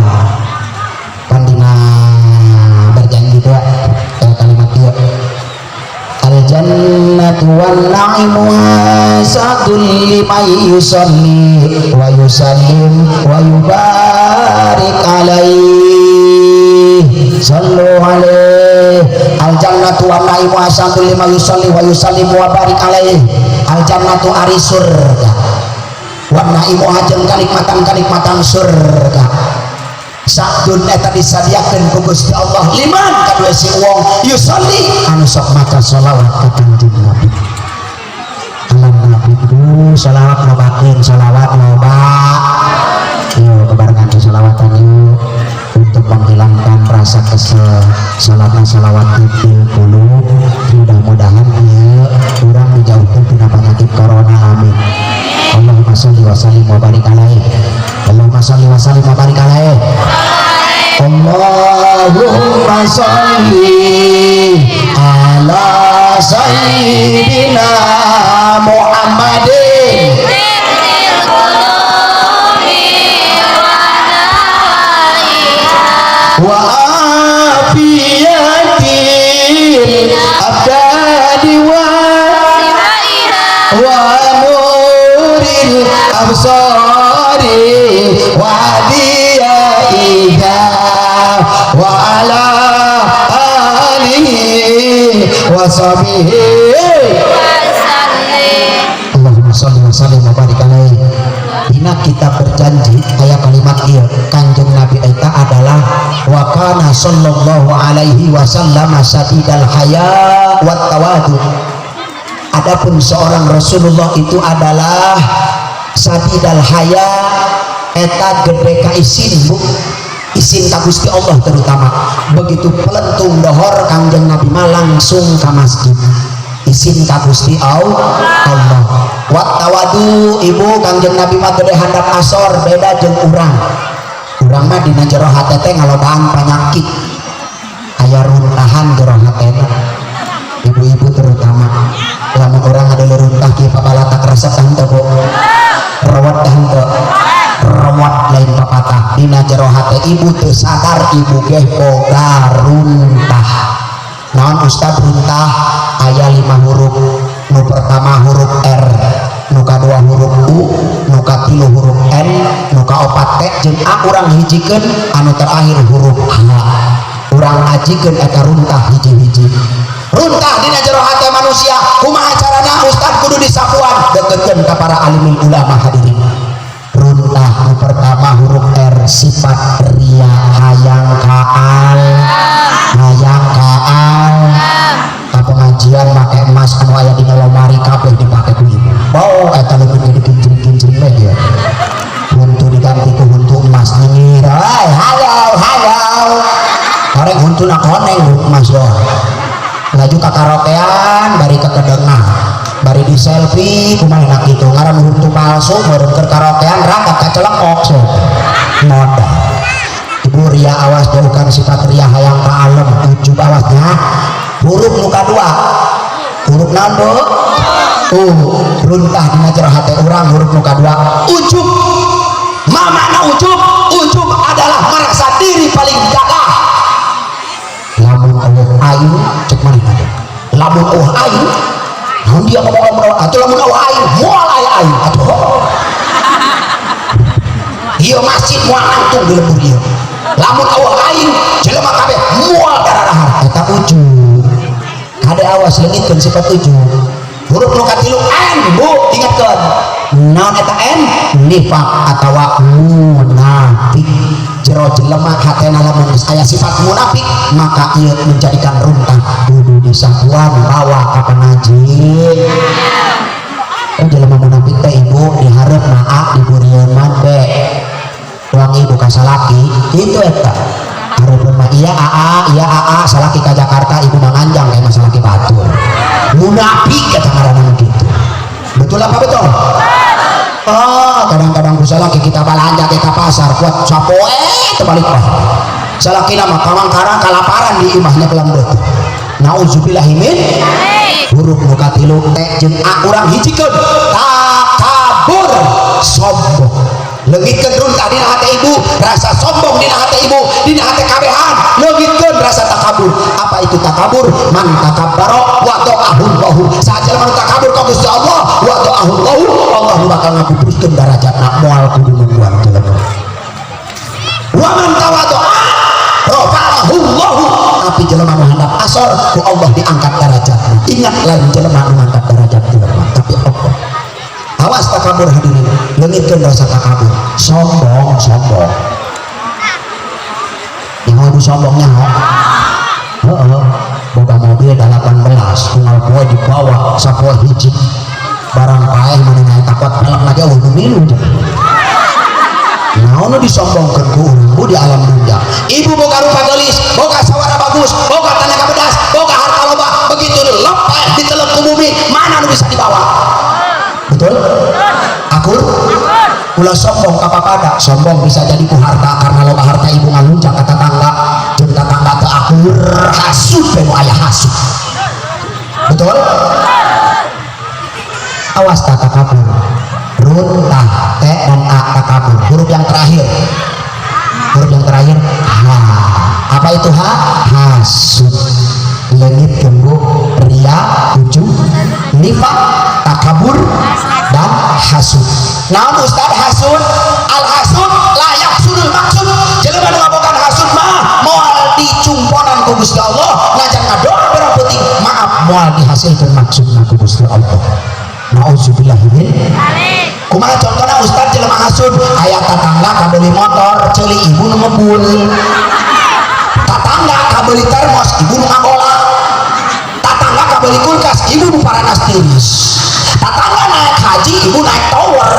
Pan dina Barzanji teh kalimat ieu, al jannatu wan na'imu sadul liman yusalli wa yusallim wa yubarik alaihi, sallu alaihi. Al jannatu wan na'imu asadul liman yusalli wa yusallim wa barik alaihi. Al jannatu ari surga, wan na'imu ajeng kanikmatan-kanikmatan surga, Sa'dun eta disadiakeun ku Gusti Allah liman kadue si wong yusolli anu sok maca sholawat ka Kangjeng Nabi. Alam Nabi itu sholawat lobakeun, sholawat loba. Yuk, kebarengan di sholawatan yuk, untuk menghilangkan rasa kesel. Sholatna sholawat bil qulub. Mudah-mudahan ieu urang dijauhkeun tina penyakit corona, amin. Allahumma sholli wa sallim wa barik alaihi. Allahumma sholli wa sallim wa barik alaihi. Allahumma sholli ala sayyidina Muhammadin qulubi wa dawaiha wa afiyatil abdani wa Sifaiha wa nuril absari wa diyaiha wa ala alihi wa sahbihi wa sallim. Allahumma sholli wa sallim wa barik alaihi. Dina kitab Barzanji aya kalimat ieu, Kanjeng Nabi eta adalah wa kana sallallahu alaihi wasallam sadidal haya wat tawadu. Adapun seorang Rasulullah itu adalah sadidal haya, eta gede ka isin, Bu, isin ka Gusti Allah terutama. Begitu pelentung dohor, Kangjeng Nabi mah langsung ka masjid, isin ka Gusti Allah. Wat tawadu, ibu, Kangjeng Nabi mah gede handap asor, beda jeung urang. Urang mah dina jero hate teh ngalobaan panyakit, aya runtahan jero hatena. Ibu-ibu terutama, lamun urang ada runtah kieu pabalatak, resep teh, Bu? Rawat teh henteu? Rawat, lain papatah. Dina jero hate ibu teu sadar ibu ge boga runtah. Naon, Ustad, runtah? Aya lima huruf. Nu pertama huruf R, nu kadua huruf U, nu katilu huruf N, nu kaopat T jeung A urang hijikeun, anu terakhir huruf H. Urang ajikeun eta runtah hiji-hiji. Runtah dina jero hate manusia kumaha carana, Ustad? Kudu disapuan. Deketkeun ka para alimul ulama hadirin. Runtah nu pertama huruf R, sifat ria, hayang kaal, hayang kaal. Ka pengajian make emas anu aya dina lemari kabeh dipake ku ibu. Bau eta leukeut ge dikincring-kincring we dia. Huntu diganti ku huntu emas, nyengir. Hai, halo halo. Horeng huntuna koneng Mas Yo. Laju ka karaokean bari kekedengan, bari di selfie kumaha enak gitu. Ngaran huntu palsu meureun keur karaokean rangkat kacelekok so. Modal. Ibu ria awas, jauhkan sifat ria, hayang ka alem, ujub awasnya. Huruf nu kadua. Huruf naon, Bu? Runtah dina jero hate urang huruf nu kadua, ujub. Ma makna ujub? Ujub adalah merasa diri paling gagah. Lamun euweuh aing, cek manehna teh. Lamun euweuh aing, naon dia ngomong-ngomong atuh, lamun euweuh aing moal aya aing atuh. Ieu masjid moal nangtung di lembur ieu. Lamun euweuh aing jelema kabeh moal dararahar. Eta ujub. Kade awas, leungitkeun sifat ujub. Huruf nu katilu N, Bu, ingatkeun. Naon eta N? Nifak atawa munafik. Jero jelema hatena lamun geus aya sifat munafik, maka ieu menjadikan runtah. Kudu disapuan bawa ka pengaji. Oh, jelema munafik teh ibu dihareup mah A, diburian mah B. Tuang ibu ka salaki itu eta. Hareupeun mah iya AA, iya AA, salaki ka Jakarta ibu mah nganjang kayak masalaki batur. Munafik kata ngaranna gitu. Betul apa betul? Oh, kadang-kadang ku salaki kita balanja ke pasar kuat sapoe terbalik mah. Salaki mah kamangkara kalaparan di imahnya kelam beuteung. Nauzubillahi min. Huruf nu katilu T jeung A urang hijikeun, takabur, sombong. Leungitkeun runtah dina hati ibu rasa sombong, dina hati ibu, dina hati kabehan leungitkeun rasa takabur. Apa itu takabur? Man takabbara wa ta'ahullahu. Saat jelema nu takabur ka Gusti Allah, wa ta'ahullahu, Allah nu bakal ngaputuskeun darajatna, moal kudu nungguan jelema. Wa man tawadhu'a rafa'ahullahu. Tapi jelema nu handap asor ku Allah diangkat darajatna. Ingat, lain jelema nu ngangkat darajat jelema, tapi Allah. Awas takabur hadirin, leungitkeun rasa takabur, sombong, sombong. Nyaho ibu sombongnya, heeh, boga mobil 18 unggal poe dibawa sapoe hiji, barang paeh manehna takot pelek lagi euweuh nu milu. Naon nu disombongkeun ku urang, Bu, di alam dunia? Ibu boga rupa geulis, boga sawara bagus, boga tenaga bedas, boga harta loba, begitu lepas ditelep ku bumi, mana nu bisa dibawa? Betul? Akur? Ulah sombong ka papada. Sombong bisa jadi ku harta, karena loba harta ibu ngalunjak ka tetangga, jeung tetangga teu akur, hasud we nu aya hasud. Betul? Awas takabur. Runtah T dan A takabur. Huruf yang terakhir. Huruf yang terakhir H. Apa itu H? Hasud. Leungit gembuk ria, ujub, nifak, takabur, dan hasud. Naon Ustad hasud? Al hasud la yahsudul maksud. Jelema nu ngabogaan hasud mah moal dicumponan ku Gusti Allah, najan ngadoa berapa penting, maaf, moal dihasilkeun maksudna ku Gusti Allah. Nauzubillahi min. Kumaha contohna Ustad jelema hasud? Aya tatangga kabeli motor, ceuli ibu nu ngebul. Tatangga kabeli termos, ibu nu ngagola. Tatangga kabeli kulkas, ibu nu paranas tiris. Tatangga naik haji, ibu naik tower.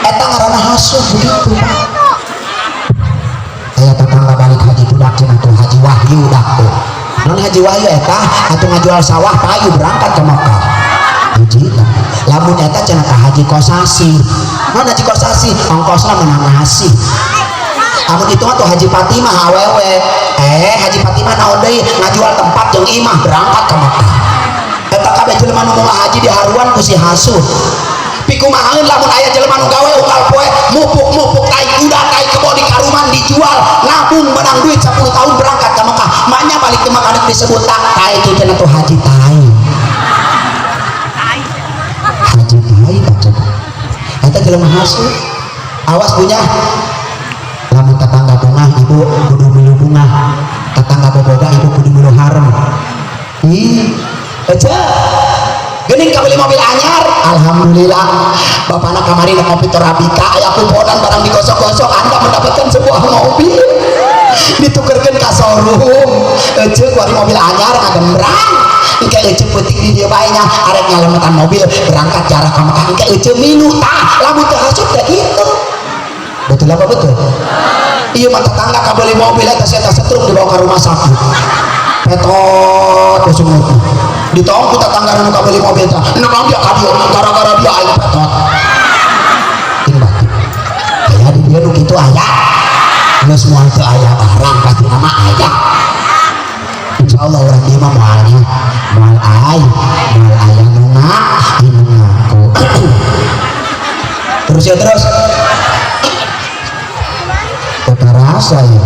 Eta ngaranna hasud begitu, Pak. Aya tetangga balik haji budak cenah tuh, Haji Wahyu dak tuh. Non Haji Wahyu eta atuh ngajual sawah payu berangkat ke Mekah. Haji lamun eta cenah ka Haji Kosasi. Non Haji Kosasi ongkosna menang nasi. Amun itu mah tuh Haji Fatimah awewe. Eh, Haji Fatimah naon deui, ngajual tempat jeung imah berangkat ke Mekah. Eta kabeh jelema nu moal haji diharuan ku si hasud. Pikumahaeun lamun aya jelema nu gawe unggal poe mupuk-mupuk tai kuda, tai kebo di karuman dijual, nabung menang duit 10 tahun berangkat ke Mekah. Maknya balik ke Mekah disebut tak tai itu cenah tuh haji tai. Haji tai tak coba. Eta jelema hasud. Awas punya lamun tetangga bungah ibu kudu milu bungah, tetangga boboga ibu kudu milu harem. Ih, aja gening kabeli mobil anyar, alhamdulillah bapakna kamari kopi Torabika aya kuponan, barang digosok-gosok anda mendapatkan sebuah mobil, ditukerkeun ka showroom. Ece kuari mobil anyar ngagembrang, engke ece peuting di dieu bae nya, arek nyalametan mobil berangkat jarah ka Mekah, engke ece milu. Tah, lamun teu hasud teh kitu. Betul apa betul? Iya mah, tetangga kabeli mobil eta eta setrum dibawa ke rumah sakit, petot sungut. Ditong ku tetangga nu kabeli mobil teh, "Naon dia ka dieu? Gara-gara dia aing petot." Ting batin aya di dieu nu kitu? Aya. Geus moal teu aya barang, pasti nama aya. Insyaallah orang dia mah moalnya moal ay moal aya nu ngaku. Terus ya, terus. Teu rasa ya,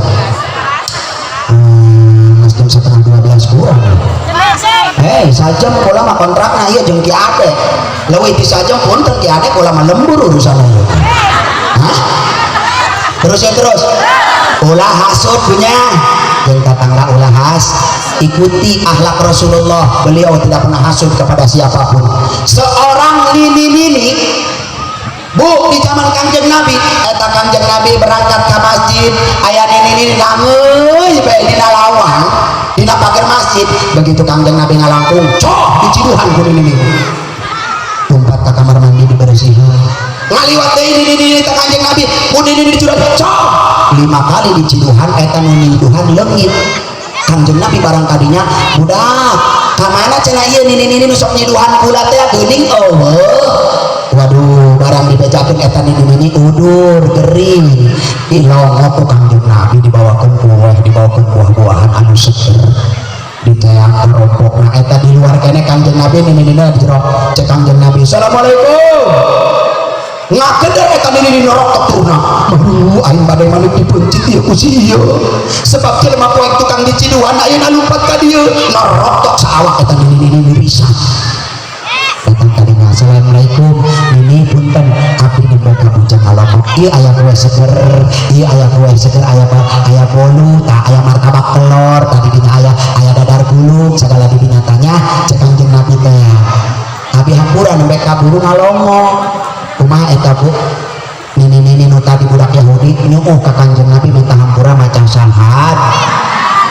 mas, jam 11.30 kurang. Hei, sajam kula mah kontrakna ieu jeung Ki Ade. Leuwih ti sajam punten Ki Ade, kula mah lembur urusan ieu. Hah? Terus ya, terus. Ulah hasud punya jeung tatangga, ulah has. Ikuti akhlak Rasulullah, beliau tidak pernah hasud kepada siapapun. Seorang nini-nini, Bu, di zaman Kangjeng Nabi, eta Kangjeng Nabi berangkat ke masjid, aya nini-nini nangeuy bae dina lawang, dina pagar masjid. Begitu Kangjeng Nabi ngalangkung, coh diciduhan ku nini. Lompat ke kamar mandi, dibersihan. Ngaliwat deui nini-nini ka Kangjeng Nabi, ku nini diciduhan, coh. Lima kali diciduhan, eta nu nyiduhan leungit. Kangjeng Nabi barang kadinya, "Budak, ka mana cenah ieu nini-nini nu sok nyiduhan kula teh, geuning euweuh?" Waduh, barang dibejakeun eta nini-nini udur gering. Dilongok ku Kangjeng Nabi, dibawakeun kue, dibawakeun buah-buahan anu seger, diteang kerompokna. Eta di luar kene Kangjeng Nabi, nini-nini di jero. Cek Kangjeng Nabi, "Assalamualaikum." Ngakeder eta nini norok turna. "Aduh, aing bade malik dipencit ieu ku si ieu, sebab jelema poek tukang diciduhan ayeuna lumpat ka dieu." Norok saawak eta nini-nini mirisan. Datang kadinya, "Assalamualaikum, Nini, punten, abdi nembe ka bujang ngalongok. Ieu aya kue seger, ieu aya kue seger, aya aya bolu tah, aya martabak telur tadi dinya, aya aya dadar gulung segala di dinya." Tanya cek Kangjeng Nabi teh, "Abi hampura, nembe kaburu ngalongok." Kumaha eta, Bu? Nini-nini nu tadi budak Yahudi nyuuh ka Kangjeng Nabi minta hampura, maca syahad,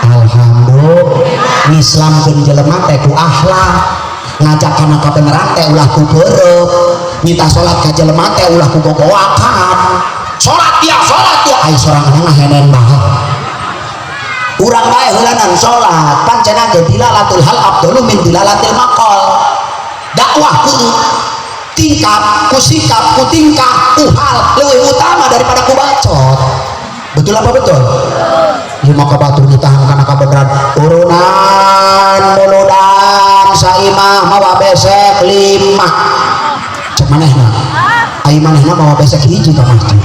alhamdulillah. Ngislamkeun jelema teh ku akhlak, ngajak kana kabeneran teh ulah ku beureub, minta salat ka jelema teh ulah ku gogoakan, "Salat ya, salat ya." Ai sorangan ngahenen bae, urang bae heulanan salat. Pancena ge dilalatul hal afdalu min dilalatil maqal. Dakwah kudu tingkap ku sikap, ku tingkah, ku hal, lebih utama daripada ku bacot. Betul apa betul? Ieu maka batur ditahan kana kabeneran, urunan muludan saimah mawa besek lima. Cek manehna, ai manehna mawa besek hiji ka masjid,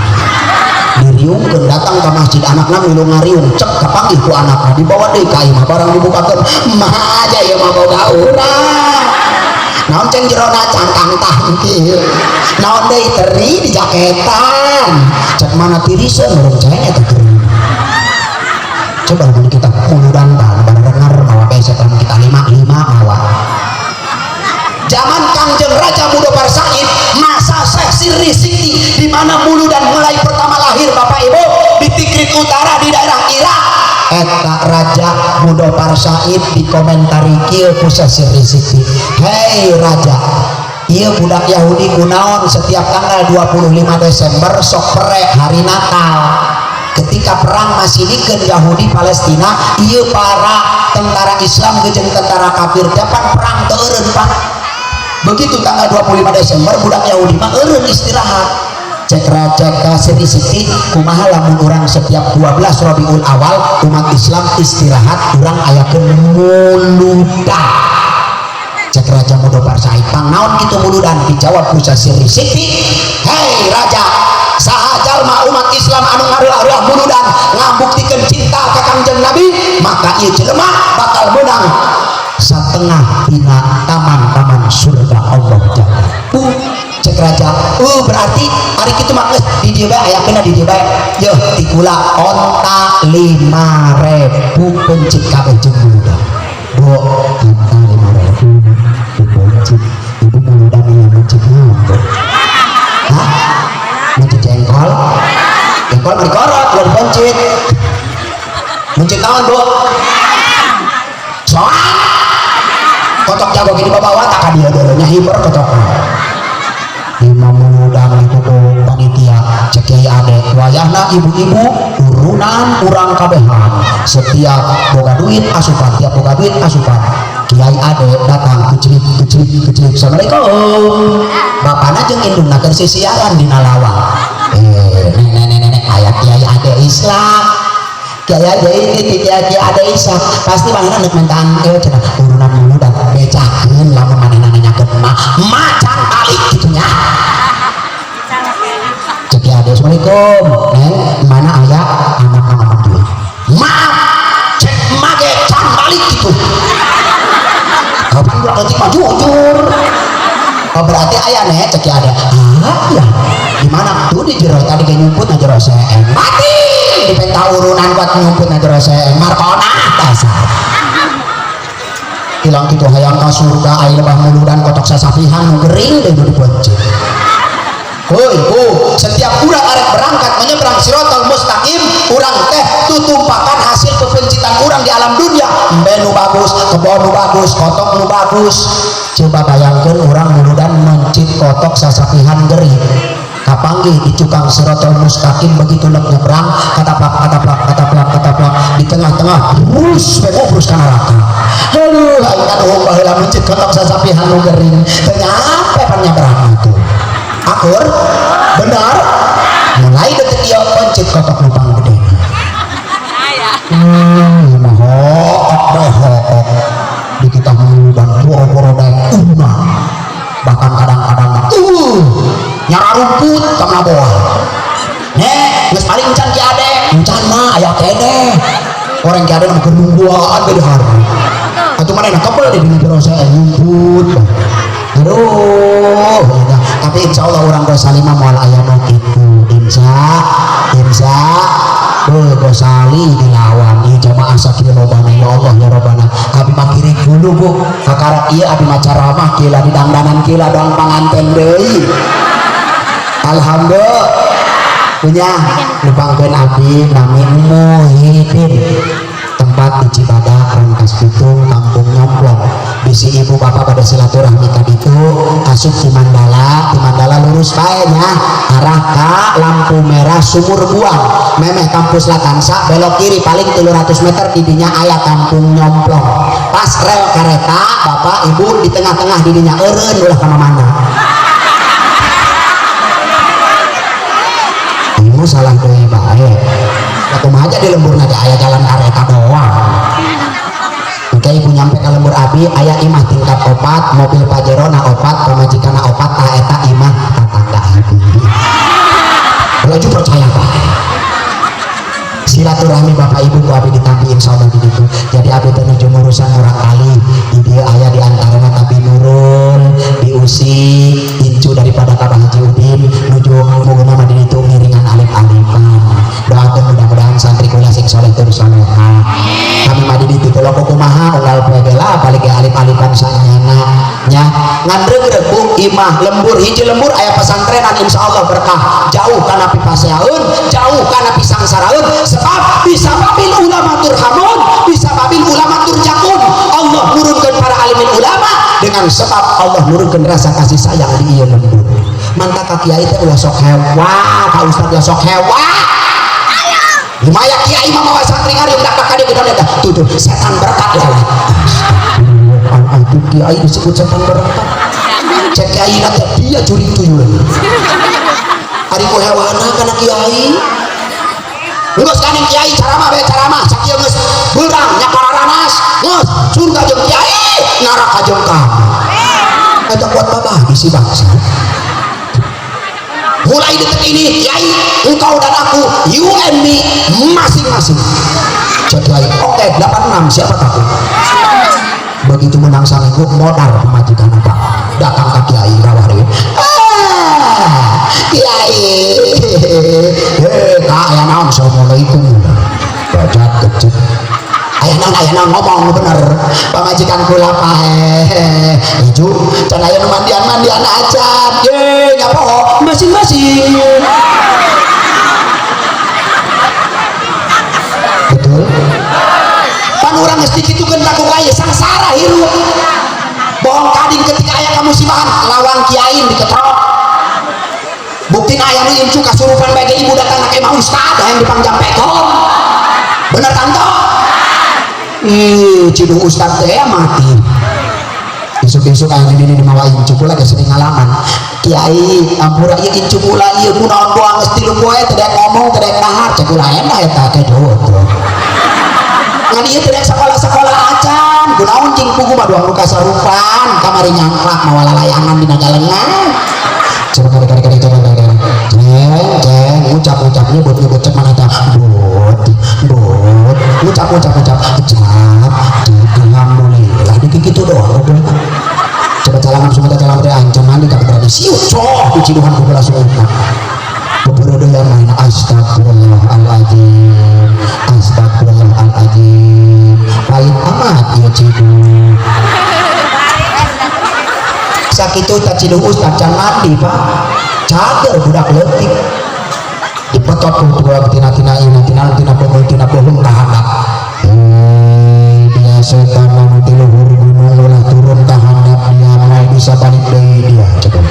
diriungkeun. Datang ke masjid, anakna milu ngariung. Cek kapanggih ku anakna, dibawa deui ka imah. Barang dibukakeun, mah aja ieu mah boga urang. Naon ceng jerona? Cangkang tangkil. Naon deui? Teri di jaketan. Cek mana tiriseun urang ceng eta teri. Coba lamun kita muludan bang barengar mawa besek, lamun kita lima lima mawa. Zaman Kangjeng Raja Mudofar Said, masa Syekh Sirri Sikti, di mana muludan mulai pertama lahir, Bapak Ibu, di Tikrit Utara, di daerah Irak. Eta Raja Mudofar Said dikomentari kieu ku Syekh Sirri Sikti, "Hei Raja, ieu budak Yahudi kunaon setiap tanggal 25 Desember sok pere hari Natal?" Ketika perang masih dikeun Yahudi Palestina, ieu para tentara Islam jeung tentara kafir teh pan perang teu eureun, Pak. Begitu tanggal 25 Desember, budak Yahudi mah eureun, istirahat. Cek raja ka Siti Siti, "Kumaha lamun urang setiap 12 Rabiul Awal umat Islam istirahat, urang ayakeun muludan?" Cek Raja Mudofar Said, "Pang naon kitu muludan?" Dijawab ku Siri Siti, "Hei Raja, saha jalma umat Islam anu ngaruah-ruah muludan ngabuktikeun cinta ka Kangjeng Nabi, maka ieu jelema bakal menang setengah tina taman-taman surga Allah Jalla." Cek raja, berarti hari kitu mah geus di dieu bae, ayakeunna di dieu bae. Yeuh, tikula onta 5000, pencit kabeh jeung muludan." Bu, onta 5000 dipencit. Ibu muludan ieu mencit naon, Bu? Hah? Mencit jengkol? Jengkol mah dikorot, ulah dipencit. Mencit naon, Bu? Soang kotok jago gini bawa tak ka dieu deunya hiber kotokna. Lima muludan. Muludan itu ku panitia. Cek Kiai Ade, wayahna ibu-ibu urunan urang kabehan, setiap boga duit asupan, tiap boga duit asupan. Kiai Ade datang kecilip kecilip kecilip, "Assalamualaikum." Bapakna jeung indungna keur sisiaran dina lawang. "Eh, nenek nenek nenek, aya Kiai Ade Islam, Kiai Ade ini, Kiai Ade Islam, pasti manehna nek mentaan ieu cenah urunan muludan. Bejakeun lamun manehna nanyakeun mah macan balik kitu nya." Cek Kiai Ade, "Assalamualaikum, neng, mana aya anak ngomong duit?" "Maaf, cek mage can balik gitu." Kapan budak leutik mah jujur. "Oh, berarti aya nek?" Cek Kiai Ade. "Ah ya, di mana tuh?" "Di jero tadi ge nyumput na jero seeng." Mati dipenta urunan buat nyumput na jero seeng markona dasar hilang gitu. Hayang ka surga, aya lebah muludan kotok sasapihan nu gering deui nu dipencet. Hoi, bu, setiap urang arek berangkat menyeberang sirotol mustaqim, urang teh tutumpakan hasil pepencitan urang di alam dunia. Embe nu bagus, kebon nu bagus, kotok nu bagus. Coba bayangkan urang muludan mencit kotok sasapihan gering. Kapanggih di cukang sirotol mustaqim, begitu nek nyebrang, kataplak kataplak kataplak kataplak di tengah-tengah, terus ngobrus ka neraka. Aduh, aing kan baheula mencit kotok sasapihan nu gering. Teu nyampe pan nyebrang itu. Akur, benar, mulai detik ieu pencit kotok lubang gede. Mah hook deh, hook di kita muludan boro-boro daek urunan, bahkan kadang-kadang mah nyara rumput kana boa. Nek geus paling encan Ki Ade, encan mah aya keneh. Orang Ki Ade mah keur nungguan ge di hari atuh manehna kebel di dina jero saya nyumput. Aduh, ya. Tapi insya Allah orang Gosali mah moal aya nu kitu, insya insya. Beuh, Gosali dilawan ieu jamaah sakieu lobana. Ya Allah, ya Robbana, abi mah kiri dulu, Bu, kakara ieu abi mah ceramah kila di dangdanan kila doang panganten deui. Alhamdulillah punya lupangkeun abi nami Muhyiddin, tempat di Cibadak, Rangkas Bitung, Kampung Nyomplong. Bisi ibu bapak pada silaturahmi ka ditu, asup di Mandala, di Mandala lurus bae nya arah ka lampu merah Sumur Buang, memeh kampus Latansa belok kiri paling 300 meter, di dinya aya Kampung Nyomplong, pas rel kereta. Bapak ibu di tengah-tengah di dinya, eureun ulah ka mana. Ini salah deui bae. Kumaha aja di lembur ge aya jalan kareta doang. Oke, ibu nyampe ke lembur abi aya imah tingkat opat, mobil Pajero na opat, pamajikan na opat, ta eta imah tetangga abi. Laju percaya bae. Silaturahmi bapak ibu ku abi ditampi insyaallah di ditu. Jadi abi teh nuju ngurusan murang kali di dieu aya di antarana Tabi Nurul, diusi incu daripada Kabah Haji Udin, nuju muguna mah di ditu ngiringan alif-alifan. Doakeun mudah-mudahan santri kula sing soleh terus soleha. Kami mah di ditu teh kumaha unggal poe ge lah balik ge alif-alifan sanyana nya. Ngan regreg, Bu, imah lembur hiji lembur aya pesantrenan, insyaallah berkah jauh kana pipaseaeun, jauh kana pisangsaraeun, sebab bisa babil ulama turhamun, bisa babil ulama turjakun. Allah nurunkeun para alimin ulama dengan sebab Allah nurunkeun rasa kasih sayang di ieu lembur. Mantap ka kiai teh ulah sok hewa, ka ustad ulah sok hewa. Lumayan kiai mah mawa santri ngariung dak ka dieu gede tuh tuh setan berkat lewat. Astagfirullah, itu kiai disebut setan berkat. Cek kiai nanti dia curi tuyul. Ari ku hewana kana kiai. Geus kaning kiai ceramah bae ceramah sakieu geus beurang nya pararanas, geus surga jeung kiai, neraka jeung kamu. Eta kuat babah si bangsa. Mulai detik ini kiai, engkau dan aku, you and me, masing-masing. Cek kiai, oke 86, siapa takut. Begitu menang saminggu modar pemajikan apa datang ke kiai rawah deui. Ah, kiai, eh kak, aya naon? Assalamualaikum. Bajat kecil, aya naon, aya naon, ngomong nu bener. Pamajikan kula paeh hiju can aya nu mandian-mandian acan ye nyapo masing-masing. Betul pan urang geus dikitukeun ka ku kiai sangsara hirup. Bohong kading ketika aya kamusibahan lawang kiai diketrok. Buktina aya nu incu kasurupan bae ge, ibu datang ka imah ustad hayang dipangjampekeun. Bener, Tante? Ih, ciduh ustad teh mati. Isuk-isuk aya di dieu mawa incu kula ge sering ngalaman. Kiai, ampura ieu incu kula ieu kunaon doang geus 3 poe teu daek ngomong, teu daek dahar. Cek kula endah eta teh jowo. Ngan ieu teu daek sekolah-sekolah acan. Kunaon cing pugu mah doang nu kasarupan, kamari nyangklak mawa lalayangan dina galengan. Coba kali kali kali, coba kali kali. Ceng, ceng, ngucap ngucap, nyebut nyebut, cek mana tah? Bot, bot, ngucap ngucap ngucap, cap, alhamdulillah dikit gitu doang. Coba calangan semua calangan teh ancaman di kabeneran siut coh diciduhan ku langsung utang. Beberapa yang main astagfirullahaladzim, astagfirullahaladzim, pahit amat ya ciduh. Sakitu tak ciduh ustad can mandi, Pak. Cager budak leutik dipetot ku tua tina tina ina tina tina bohong tina bohong ka handap. Eh, dia setan anu ti luhur gunung ulah turun ka handap, dia mau bisa balik deui dia. Coba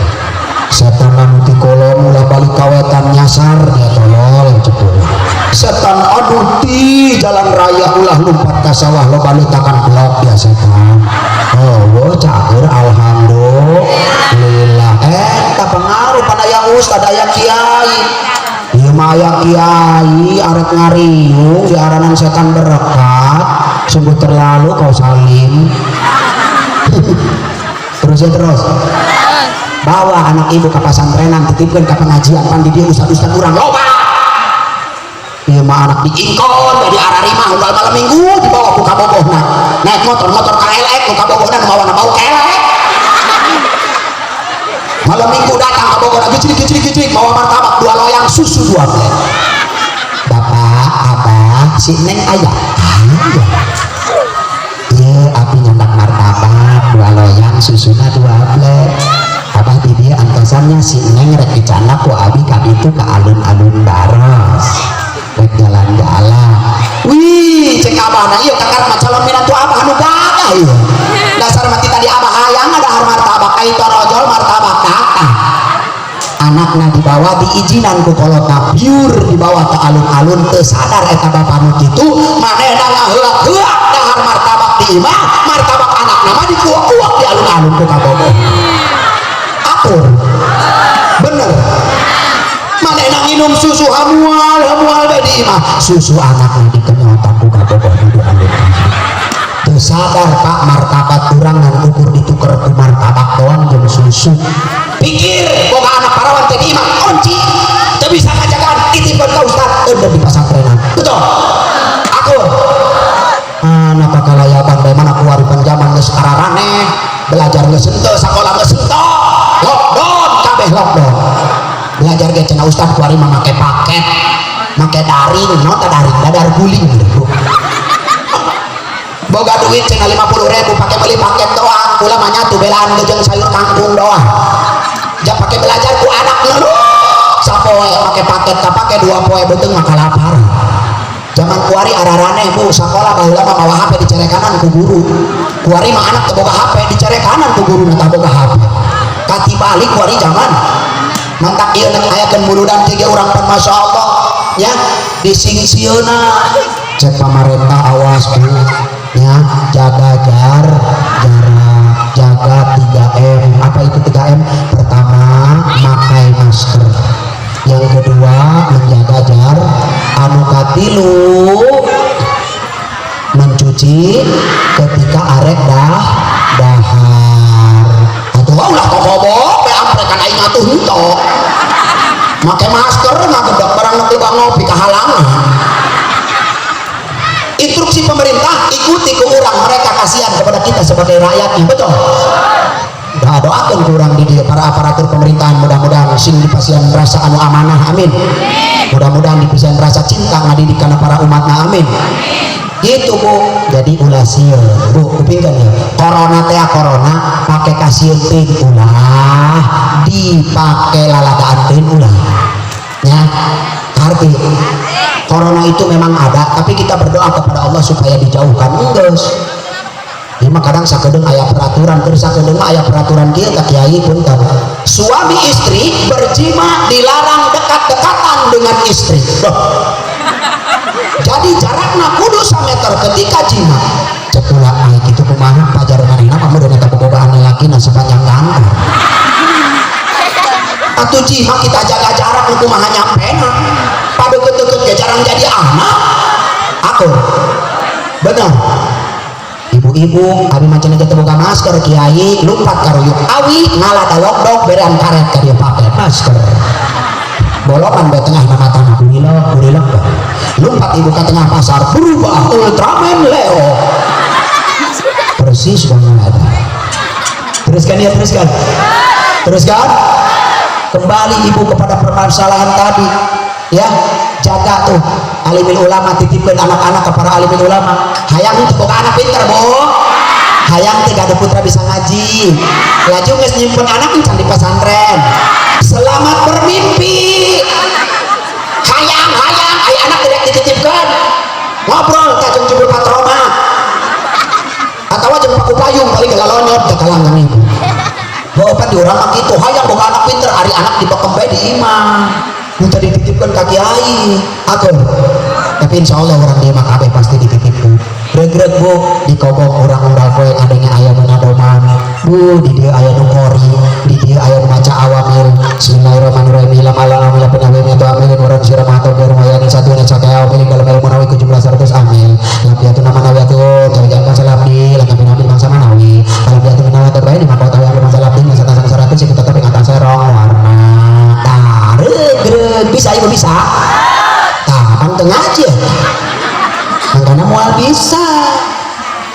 setan anu ti kolon ulah balik ka wetan, nyasar dia, tolol. Coba setan anu ti jalan raya ulah lumpat ka sawah, loba leutakan blok dia setan. Oh, cager, alhamdulillah. Eta pengaruh pada yang ustad, aya kiai. Ieu mah aya kiai arek ngariung diaranan setan berkat. Sungguh terlalu kau, Salim. Terus ya, terus bawa anak ibu ke pasantrenan, titipkan ke pengajian, pan di dieu ustad-ustad urang loba. Ieu mah anak diingkon di ararimah unggal malam minggu, dibawa ku kabogohna naik motor, motor KLX ku kabogohna nu mawana bau kelek. Malam minggu datang ke Bogor, gicrik gicrik gicrik, bawa martabak dua loyang, susu dua blek. Bapak, abah, si neng ayah ayah. Iya, abi nyandak martabak dua loyang, susuna dua blek. Abah di dieu antosannya, si neng rek dicandak ku abi ka itu ke alun-alun Baros, rek jalan-jalan. Wih, cek abah, nah iya kakak mah calon minantu abah anu gagah ieu. Dasar mati tadi abah hayang ada martabak ai torojol martabak kakak. Anakna dibawa, diizinan ku kolotna, biur dibawa ke alun-alun. Teu sadar eta bapak nu kitu, manehna ngaheulak-heulak dahar martabak di imah, martabak anakna mah dikuak-kuak di alun-alun ku kabogoh. Akur bener. Manehna nginum susu hamual hamual bae di imah, susu anakna dikenyotan ku kabogoh di alun. Teu sadar, Pak, martabat urang ngan ukur dituker ku martabak doang jeung susu. Pikir boga anak parawan teh di imah kunci, teu bisa ngajagaan, titipkeun ka ustad eueuh di pasantrenan. Betul, akur. Anak kakalayaban bae mana kuari zaman geus araraneh, belajar geus henteu, sakola geus henteu, lockdown kabeh, lockdown. Belajar ge cenah ustad kuari mah make paket, make daring. Naon tah daring? Dadar guling gitu. Boga duit cenah 50 ribu, pakai beli paket doang. Kula mah nyatu belaan jeung sayur kangkung doang. Ja pakai belajar ku anak ngeluh sapoe, make paket kapake 2 poe, beuteung mah kalaparan. Zaman kuari araraneh, Bu. Sakola baheula mah mawa HP dicerekanan ku guru. Kuari mah anak teu boga HP dicerekanan ku guru tah boga HP. Katibalik kuari zaman. Mantak ieu nek ayakeun muludan teh ge urang pan masyaallah ya disingsieuna. Cek pamarentah, awas, Bu, ya, jaga jarak, jaga 3M. Apa itu 3M? Pertama, pakai masker. Yang kedua, menjaga jarak. Anu katilu, mencuci ketika arek dahar. Atuh ulah kokobok be amprekan aing atuh henteu make masker, ngagedak barang nu ngopi kahalangan. Instruksi pemerintah ikuti ke orang, mereka kasihan kepada kita sebagai rakyatnya. Betul. Nah, doakan kurang di dia para aparatur pemerintahan, mudah-mudahan sing dipasihan rasa anu amanah, amin. Mudah-mudahan dipasihan rasa cinta ngadidik kana para umatna, amin. Gitu, Bu. Jadi ulah sieun, Bu. Kupingkeun ya, corona teh, corona pake kasieun teuing ulah, dipake laladaan teuing ulah ya. Arti corona itu memang ada, tapi kita berdoa kepada Allah supaya dijauhkan. Enggeus. Ini mah kadang sakedeung aya peraturan, terus sakedeung mah aya peraturan kieu ka kiai, punten. Suami istri berjima dilarang dekat-dekatan dengan istri. Loh. Jadi jarakna kudu sameter ketika jima. Cek kula, ai kitu kumaha pajar manehna mah meureun eta bobogaan lalakina sepanjang kantor. Atuh jima kita jaga jarak, nu kumaha nyampena. Padeukeut-deukeut ge jarang jadi anak. Akur. Benar. Ibu-ibu kami macam aja boga masker, kiai lumpat karuyuk awi ngala dalokdok, berean karet ka dia pakai masker, bolongan be tengah nama tanah burilok burilok. Lumpat ibu ke tengah pasar, berubah Ultraman Leo persis banget. Teruskan ya, teruskan, teruskan. Kembali ibu kepada permasalahan tadi ya, jaga tuh alimin ulama, titipkan anak-anak kepada alimin ulama. Hayang untuk boga anak pinter, bu? Hayang teu ada putra bisa ngaji? Laju geus nyimpen anak can di pesantren, selamat bermimpi. Hayang, hayang aya anak tidak dititipkan, ngobrol ka jeung jubur patroma atau jeung paku payung, paling galalonyot ke kalangan ibu. Bapak di urang mah kitu, hayang boga anak pinter, ari anak dibekem bae di imah, minta dititipkan ka kiai. Akur. Tapi insya Allah orang dia mah kabeh pasti dititipkan. Regreg, bu, di kobong urang unggal poe adanya aya nu ngadoman, bu. Di dieu aya nu qori, di dieu aya nu maca awamil. Bismillahirrahmanirrahim. Lam ala amil penawi atau amilin orang siramato bermayani satu dan satu amilin dalam ilmu nawi ku jumlah 100 amil. Lam diatu nama nawiatun jangan bangsa labdi lam kami amil bangsa manawi kalau diatu nama terbaik di maka tahu amil bangsa labdi masa tasang 100 sih tetap ingatan serong warna. Tah, regreg bisa, ibu bisa. Tah, pan teu ngaji makanya moal bisa.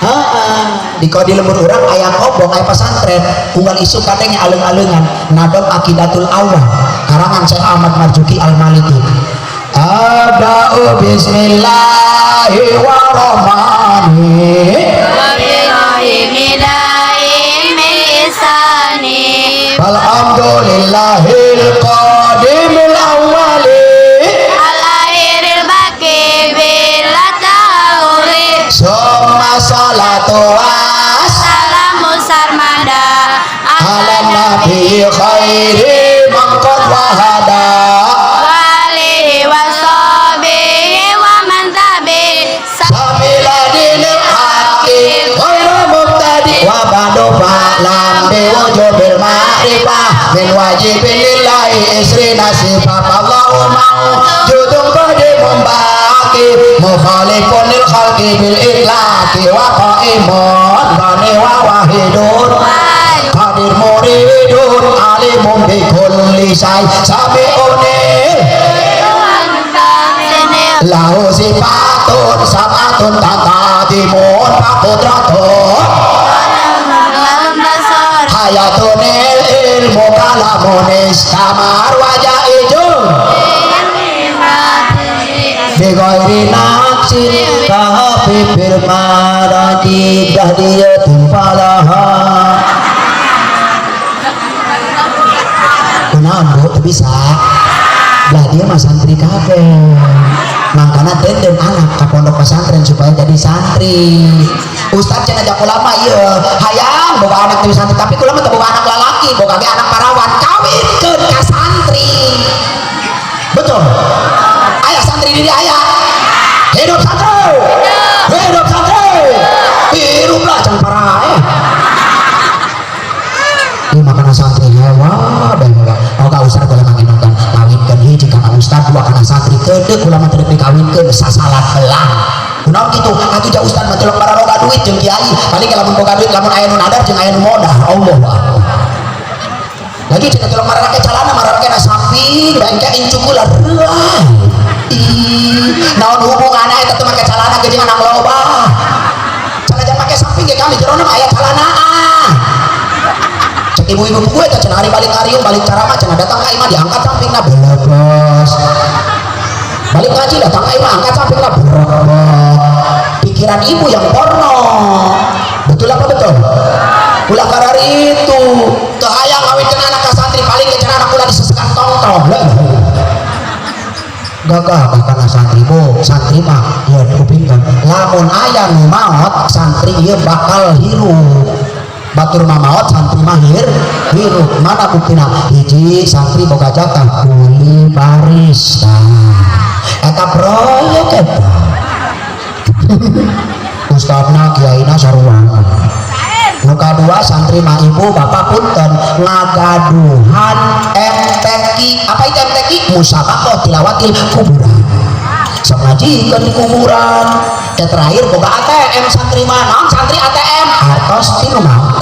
Heeh. Di kalau di lembur urang aya kobong, aya pesantren, unggal isuk kadangnya alung-alungan nadom Akidatul Awam karangan Syekh Ahmad Marzuki Al-Maliki. Abda'u bismillahirrahmanirrahim. Alhamdulillahil qadimil awwali summa salatu was Salamu sarmada ala nabi khairi man qad wahada walihi washabihi wa man tabi sabila dinil haqqi ghairu mubtadi wa ba'du fa'lam bi wujubil ma'rifah min wajibin lillahi isri nasifah. Allahumma judum qadimun baqi mukhalifun lil khalqi bil itlaqi wa qaimun bani wa wahidun qadir muridun alimun bi kulli syai sami'un lahu sifatun sab'atun tatadimun faqudratun hayatunil ilmu kalamun istamar wajah ijun bi ghairi naqsin kahafifil maradi dahdiyatin falaha. Kunaon, bu, teu bisa lah? Dia mah santri kabeh, makanya denden anak ke pondok pesantren supaya jadi santri. Ustaz cenah jak ulama ieu, hayang boga anak jadi santri, tapi kula mah teu boga anak lalaki, boga ge anak parawan, kawinkeun ka santri. Betul, aya santri di dieu? Aya. Hidup santri, hidup santri, hidup lah, jangan parah eh. Ini makanan santri hewa bae hewa. Oh, ka ustaz boleh manginongkan ngawinkeun hiji kana ustaz, dua kana santri. Kedeuk ulama teu dikawinkeun sasalat belang. Kunaon kitu atuh? Ja ustaz mah celok bararoga duit jeung kiai, paling lamun boga duit, lamun aya nu nadar jeung aya nu modal. Allah Akbar. Lagi cenah celok mararake calana, mararake na samping bengke incukulah reuah. Ih, naon hubunganna eta teh make calana jeung anak loba? Cana make samping ge kami jerona mah aya calanaan. Cek ibu-ibu gue eta cenah, hari balik ngariung, balik ceramah cenah, datang ka imah diangkat sampingna, belebes. Balik ngaji datang ka imah, angkat sampingna, berebet. Pikiran ibu yang porno. Betul apa betul? Ulah karari itu teu hayang ngawinkeun anak ka santri, paling ge cenah anak ulah disesekan tongtong. Lah, Gagah bahkan santri, Bu. Santri mah ya kupingkeun, lamun aya nu maot, santri ieu bakal hirup. Batur mah maot, santri mah hirup. Mana buktina? Hiji, santri boga jatah kuli baris. Nah, eta proyek eta ustadna, kiaina sarua. Nu kadua, santri mah, ibu bapak, punten, ngagaduhan MTQ. Apa itu MTQ? Musabaqah tilawatil kuburan. Sok ngajikeun di kuburan. Dan terakhir, boga ATM santri mah. Naon santri ATM? Artos tinu maot.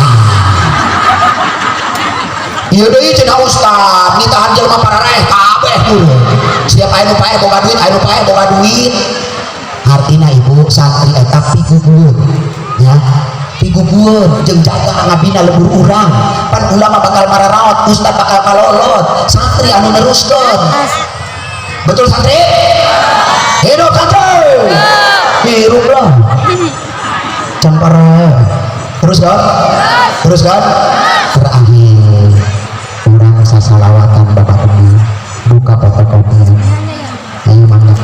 Ieu deui cenah ustad nitahan jelema pararaeh kabeh dulu. Siap aya nu paeh boga duit, aya nu paeh boga duit. Artina, ibu, santri eta pigugueun ya, pigugueun jeung jaga ngabina lembur urang. Pan ulama bakal mararaot, ustad bakal kalolot, santri anu neruskeun. Betul? Santri hidup, santri hirup lah, can parah. Terus kan, terus kan. Terakhir, urang sasalawatan. Bapak Umi buka fotokopian, ayo mangga.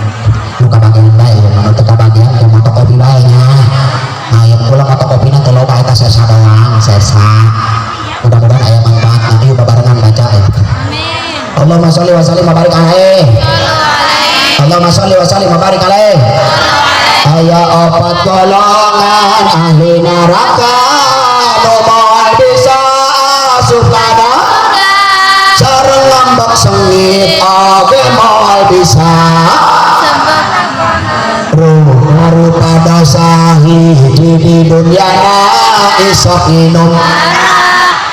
Nu kabagian bae ya, nu teu kabagian teh motokopi bae nya. Ayo kula fotokopina teu loba, eta sesa doang, sesa. Mudah-mudahan aya manfaatna. Yuk, babarengan baca ya. Amin. Allahumma sholli wa sallim wa barik alaihi. Allahumma sholli wa sallim wa barik alaihi. Aya opat golongan ahli neraka nu moal bisa asup kana, sareng ngambek sengit oge moal bisa. Rupa dosa hiji di dunia, isok minum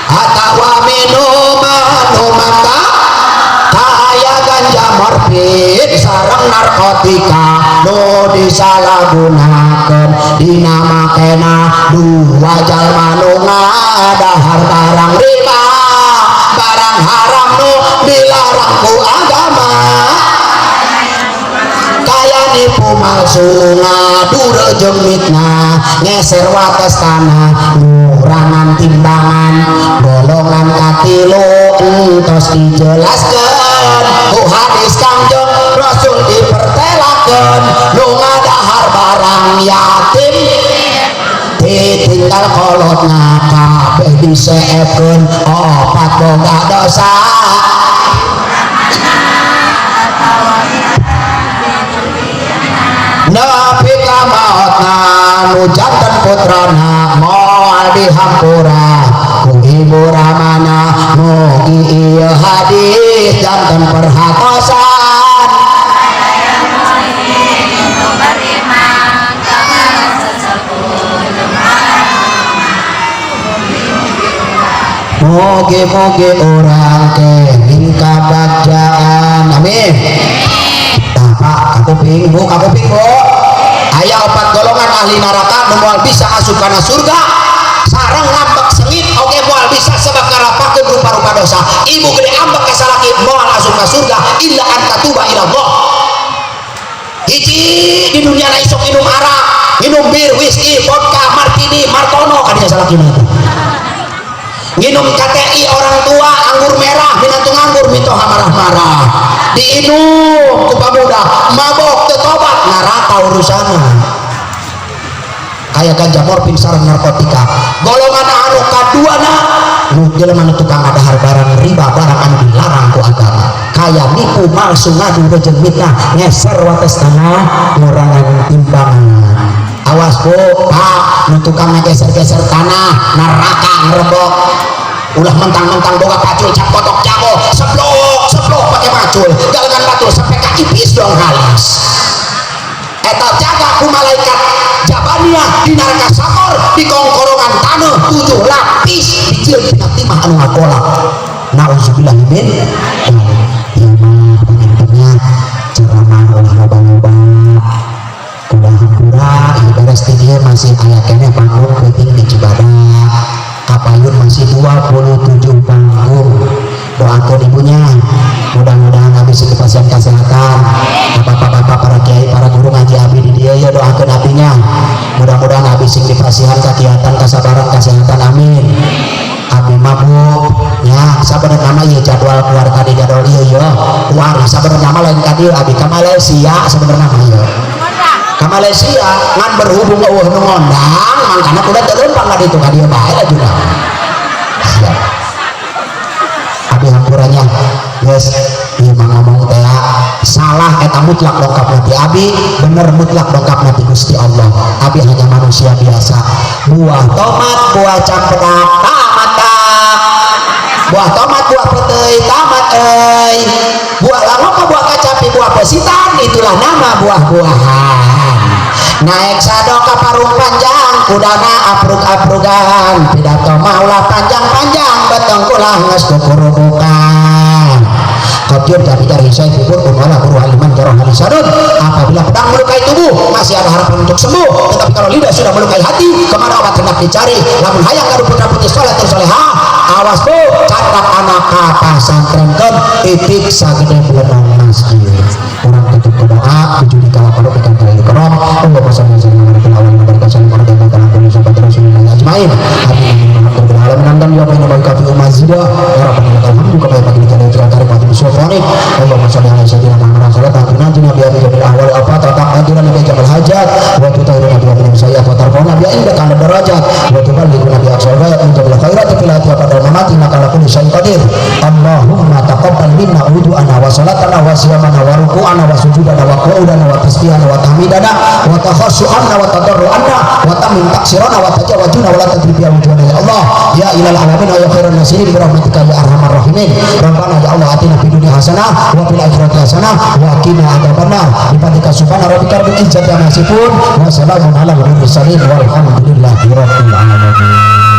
atawa minuman nu mata kaya ganja, morfin, sareng narkotika nu disalahgunakeun dina makena. Dua, jalma nu ngadahar barang riba, barang haram nu dilarang ku agama, kaya nipu, malsu, ngadu jeung mitnah, ngeser wates tanah, ngurangan timbangan. Golongan katilu entos dijelaskeun ku hadis Kangjeng Rasul, dipertelakeun nu ngadahar barang yatim ditinggal kolotna, kabeh diseepkeun. Opat boga dosa. Nepi ka maotna, nu janten putrana moal dihampura ku ibu ramana. Mugi ieu hadis janten perhatosan. Beriman kepada sesepuh. Mugi-mugi urang kenging kabagjaan, amin. Tah, Pak, kakuping, Bu, kakuping, Bu. Aya opat golongan ahli neraka nu moal bisa asup kana surga, sareng ngambek sengit oge moal bisa sebab ngarapakeun rupa-rupa dosa. Ibu gede ambek ka salaki moal asup ka surga illa an tatuba ila Allah. Hiji, di dunia na isok minum arak, minum bir, whisky, vodka, martini, martono kadinya salaki mah itu. Minum KTI orang tua, anggur merah, minantu nganggur, mitoha marah-marah, diinum ku pamuda, mabok, teu tobat, neraka urusanna, kaya ganja, morfin, sareng narkotika. Golongan anu kaduana, nu jelema nu tukang ngadahar barang riba, barang anu dilarang ku agama, kaya nipu, malsu, ngadu jeung mitnah, ngeser wates tanah, ngurangan timbangan. Awas, Bu, Pak, nu tukang ngegeser-geser tanah, neraka ngerebok. Ulah mentang-mentang boga pacul cap kotok jago, seblok seblok pakai macul galengan batul sampai ka ipis dong halis. Eta jaga ku malaikat Jabaniyah di neraka Sakor, di kongkorongan tanah tujuh lapis, dijieun tina timah anu ngagolak. Nauzubillah min. Ieu mah pangintennya ceramah ulah loba-loba, kulah hampura. Ieu beres ti dieu masih aya keneh panggung peuting di Cibadak. Kapayun masih 27 panggung. Doakeun ibunya, mudah-mudahan habis itu pasien kesehatan. Bapak-bapak, para kiai, para guru ngaji abi di dieu ya, doakeun abinya, mudah-mudahan habis sing dipasihan kakiatan, kasabaran, kesehatan, amin. Abi mabuk ya, sabenerna mah ieu jadwal keluar tadi, jadwal ieu ya kuari sabenerna mah lain ka dieu, abi ka Malaysia sabenerna mah ieu ka Malaysia, ngan berhubung euweuh nu ngondang mangkana kuda teu leumpang ka ditu, ka dieu bae lah juga. Siap, abi hampuranya. Geus ieu mah ngomong teh salah eta mutlak dongkap nanti abi, bener mutlak dongkap nanti Gusti Allah. Abi hanya manusia biasa. Buah tomat, buah campedak, tamat tak? Buah tomat, buah peuteuy, tamat euy. Buah langoko, buah kacapi, buah pesitan, itulah nama buah-buahan. Naik sado ka Parung Panjang, kudana aprug-aprugan, pidato mah ulah panjang-panjang, beteng kula geus kukurubukan. Kotir tapi dari saya kubur wala guru haliman joroh halisadun. Apabila pedang melukai tubuh, masih ada harapan untuk sembuh, tetapi kalau lidah sudah melukai hati, kemana obat hendak dicari? Lamun hayang gaduh putra putih soleh terus soleha, awas bu, catat anak ka pasantrenkeun, titik sagede belenong masjid. Urang tutup ke doa tujuh di kala kalau ikan kali kerom. Allahumma sholli ala sayyidina Muhammadin wa ala alihi wa sahbihi ajmain. Amin. Alamin dan ya baina kafi umazida ya rabbana lakal hamdu kama yanbaghi li jalali wajhika wa sultanik. Allahumma sholli ala sayyidina Muhammad sallallahu alaihi wa sallam bi jamil ahwali afat wa taqdirana bi jamil hajat wa tutahhiruna bi jamil sayyiat wa tarfa'una bi indaka ala darajat wa tuballighuna bi aqsal ghayat min jamil khairati fil hayati wa ba'dal mamati innaka ala kulli syai'in qadir. Allahumma taqabbal minna wudu'ana wa salatana wa siyamana wa ruku'ana wa sujudana wa qu'udana wa tasbihana wa tahmidana wa takhashu'ana wa tadarru'ana wa tamim taksirana wa tajawajuna wa la tadri bi wujuhana ya Allah ya ilal alamin ya khairan nasirin bi rahmatika ya arhamar rahimin. Rabbana ya Allah atina fid dunya hasanah wa fil akhirati hasanah wa qina adzabannar. Bi fadlika subhana rabbika rabbil izzati amma yasifun wa salamun alal mursalin walhamdulillahi rabbil alamin.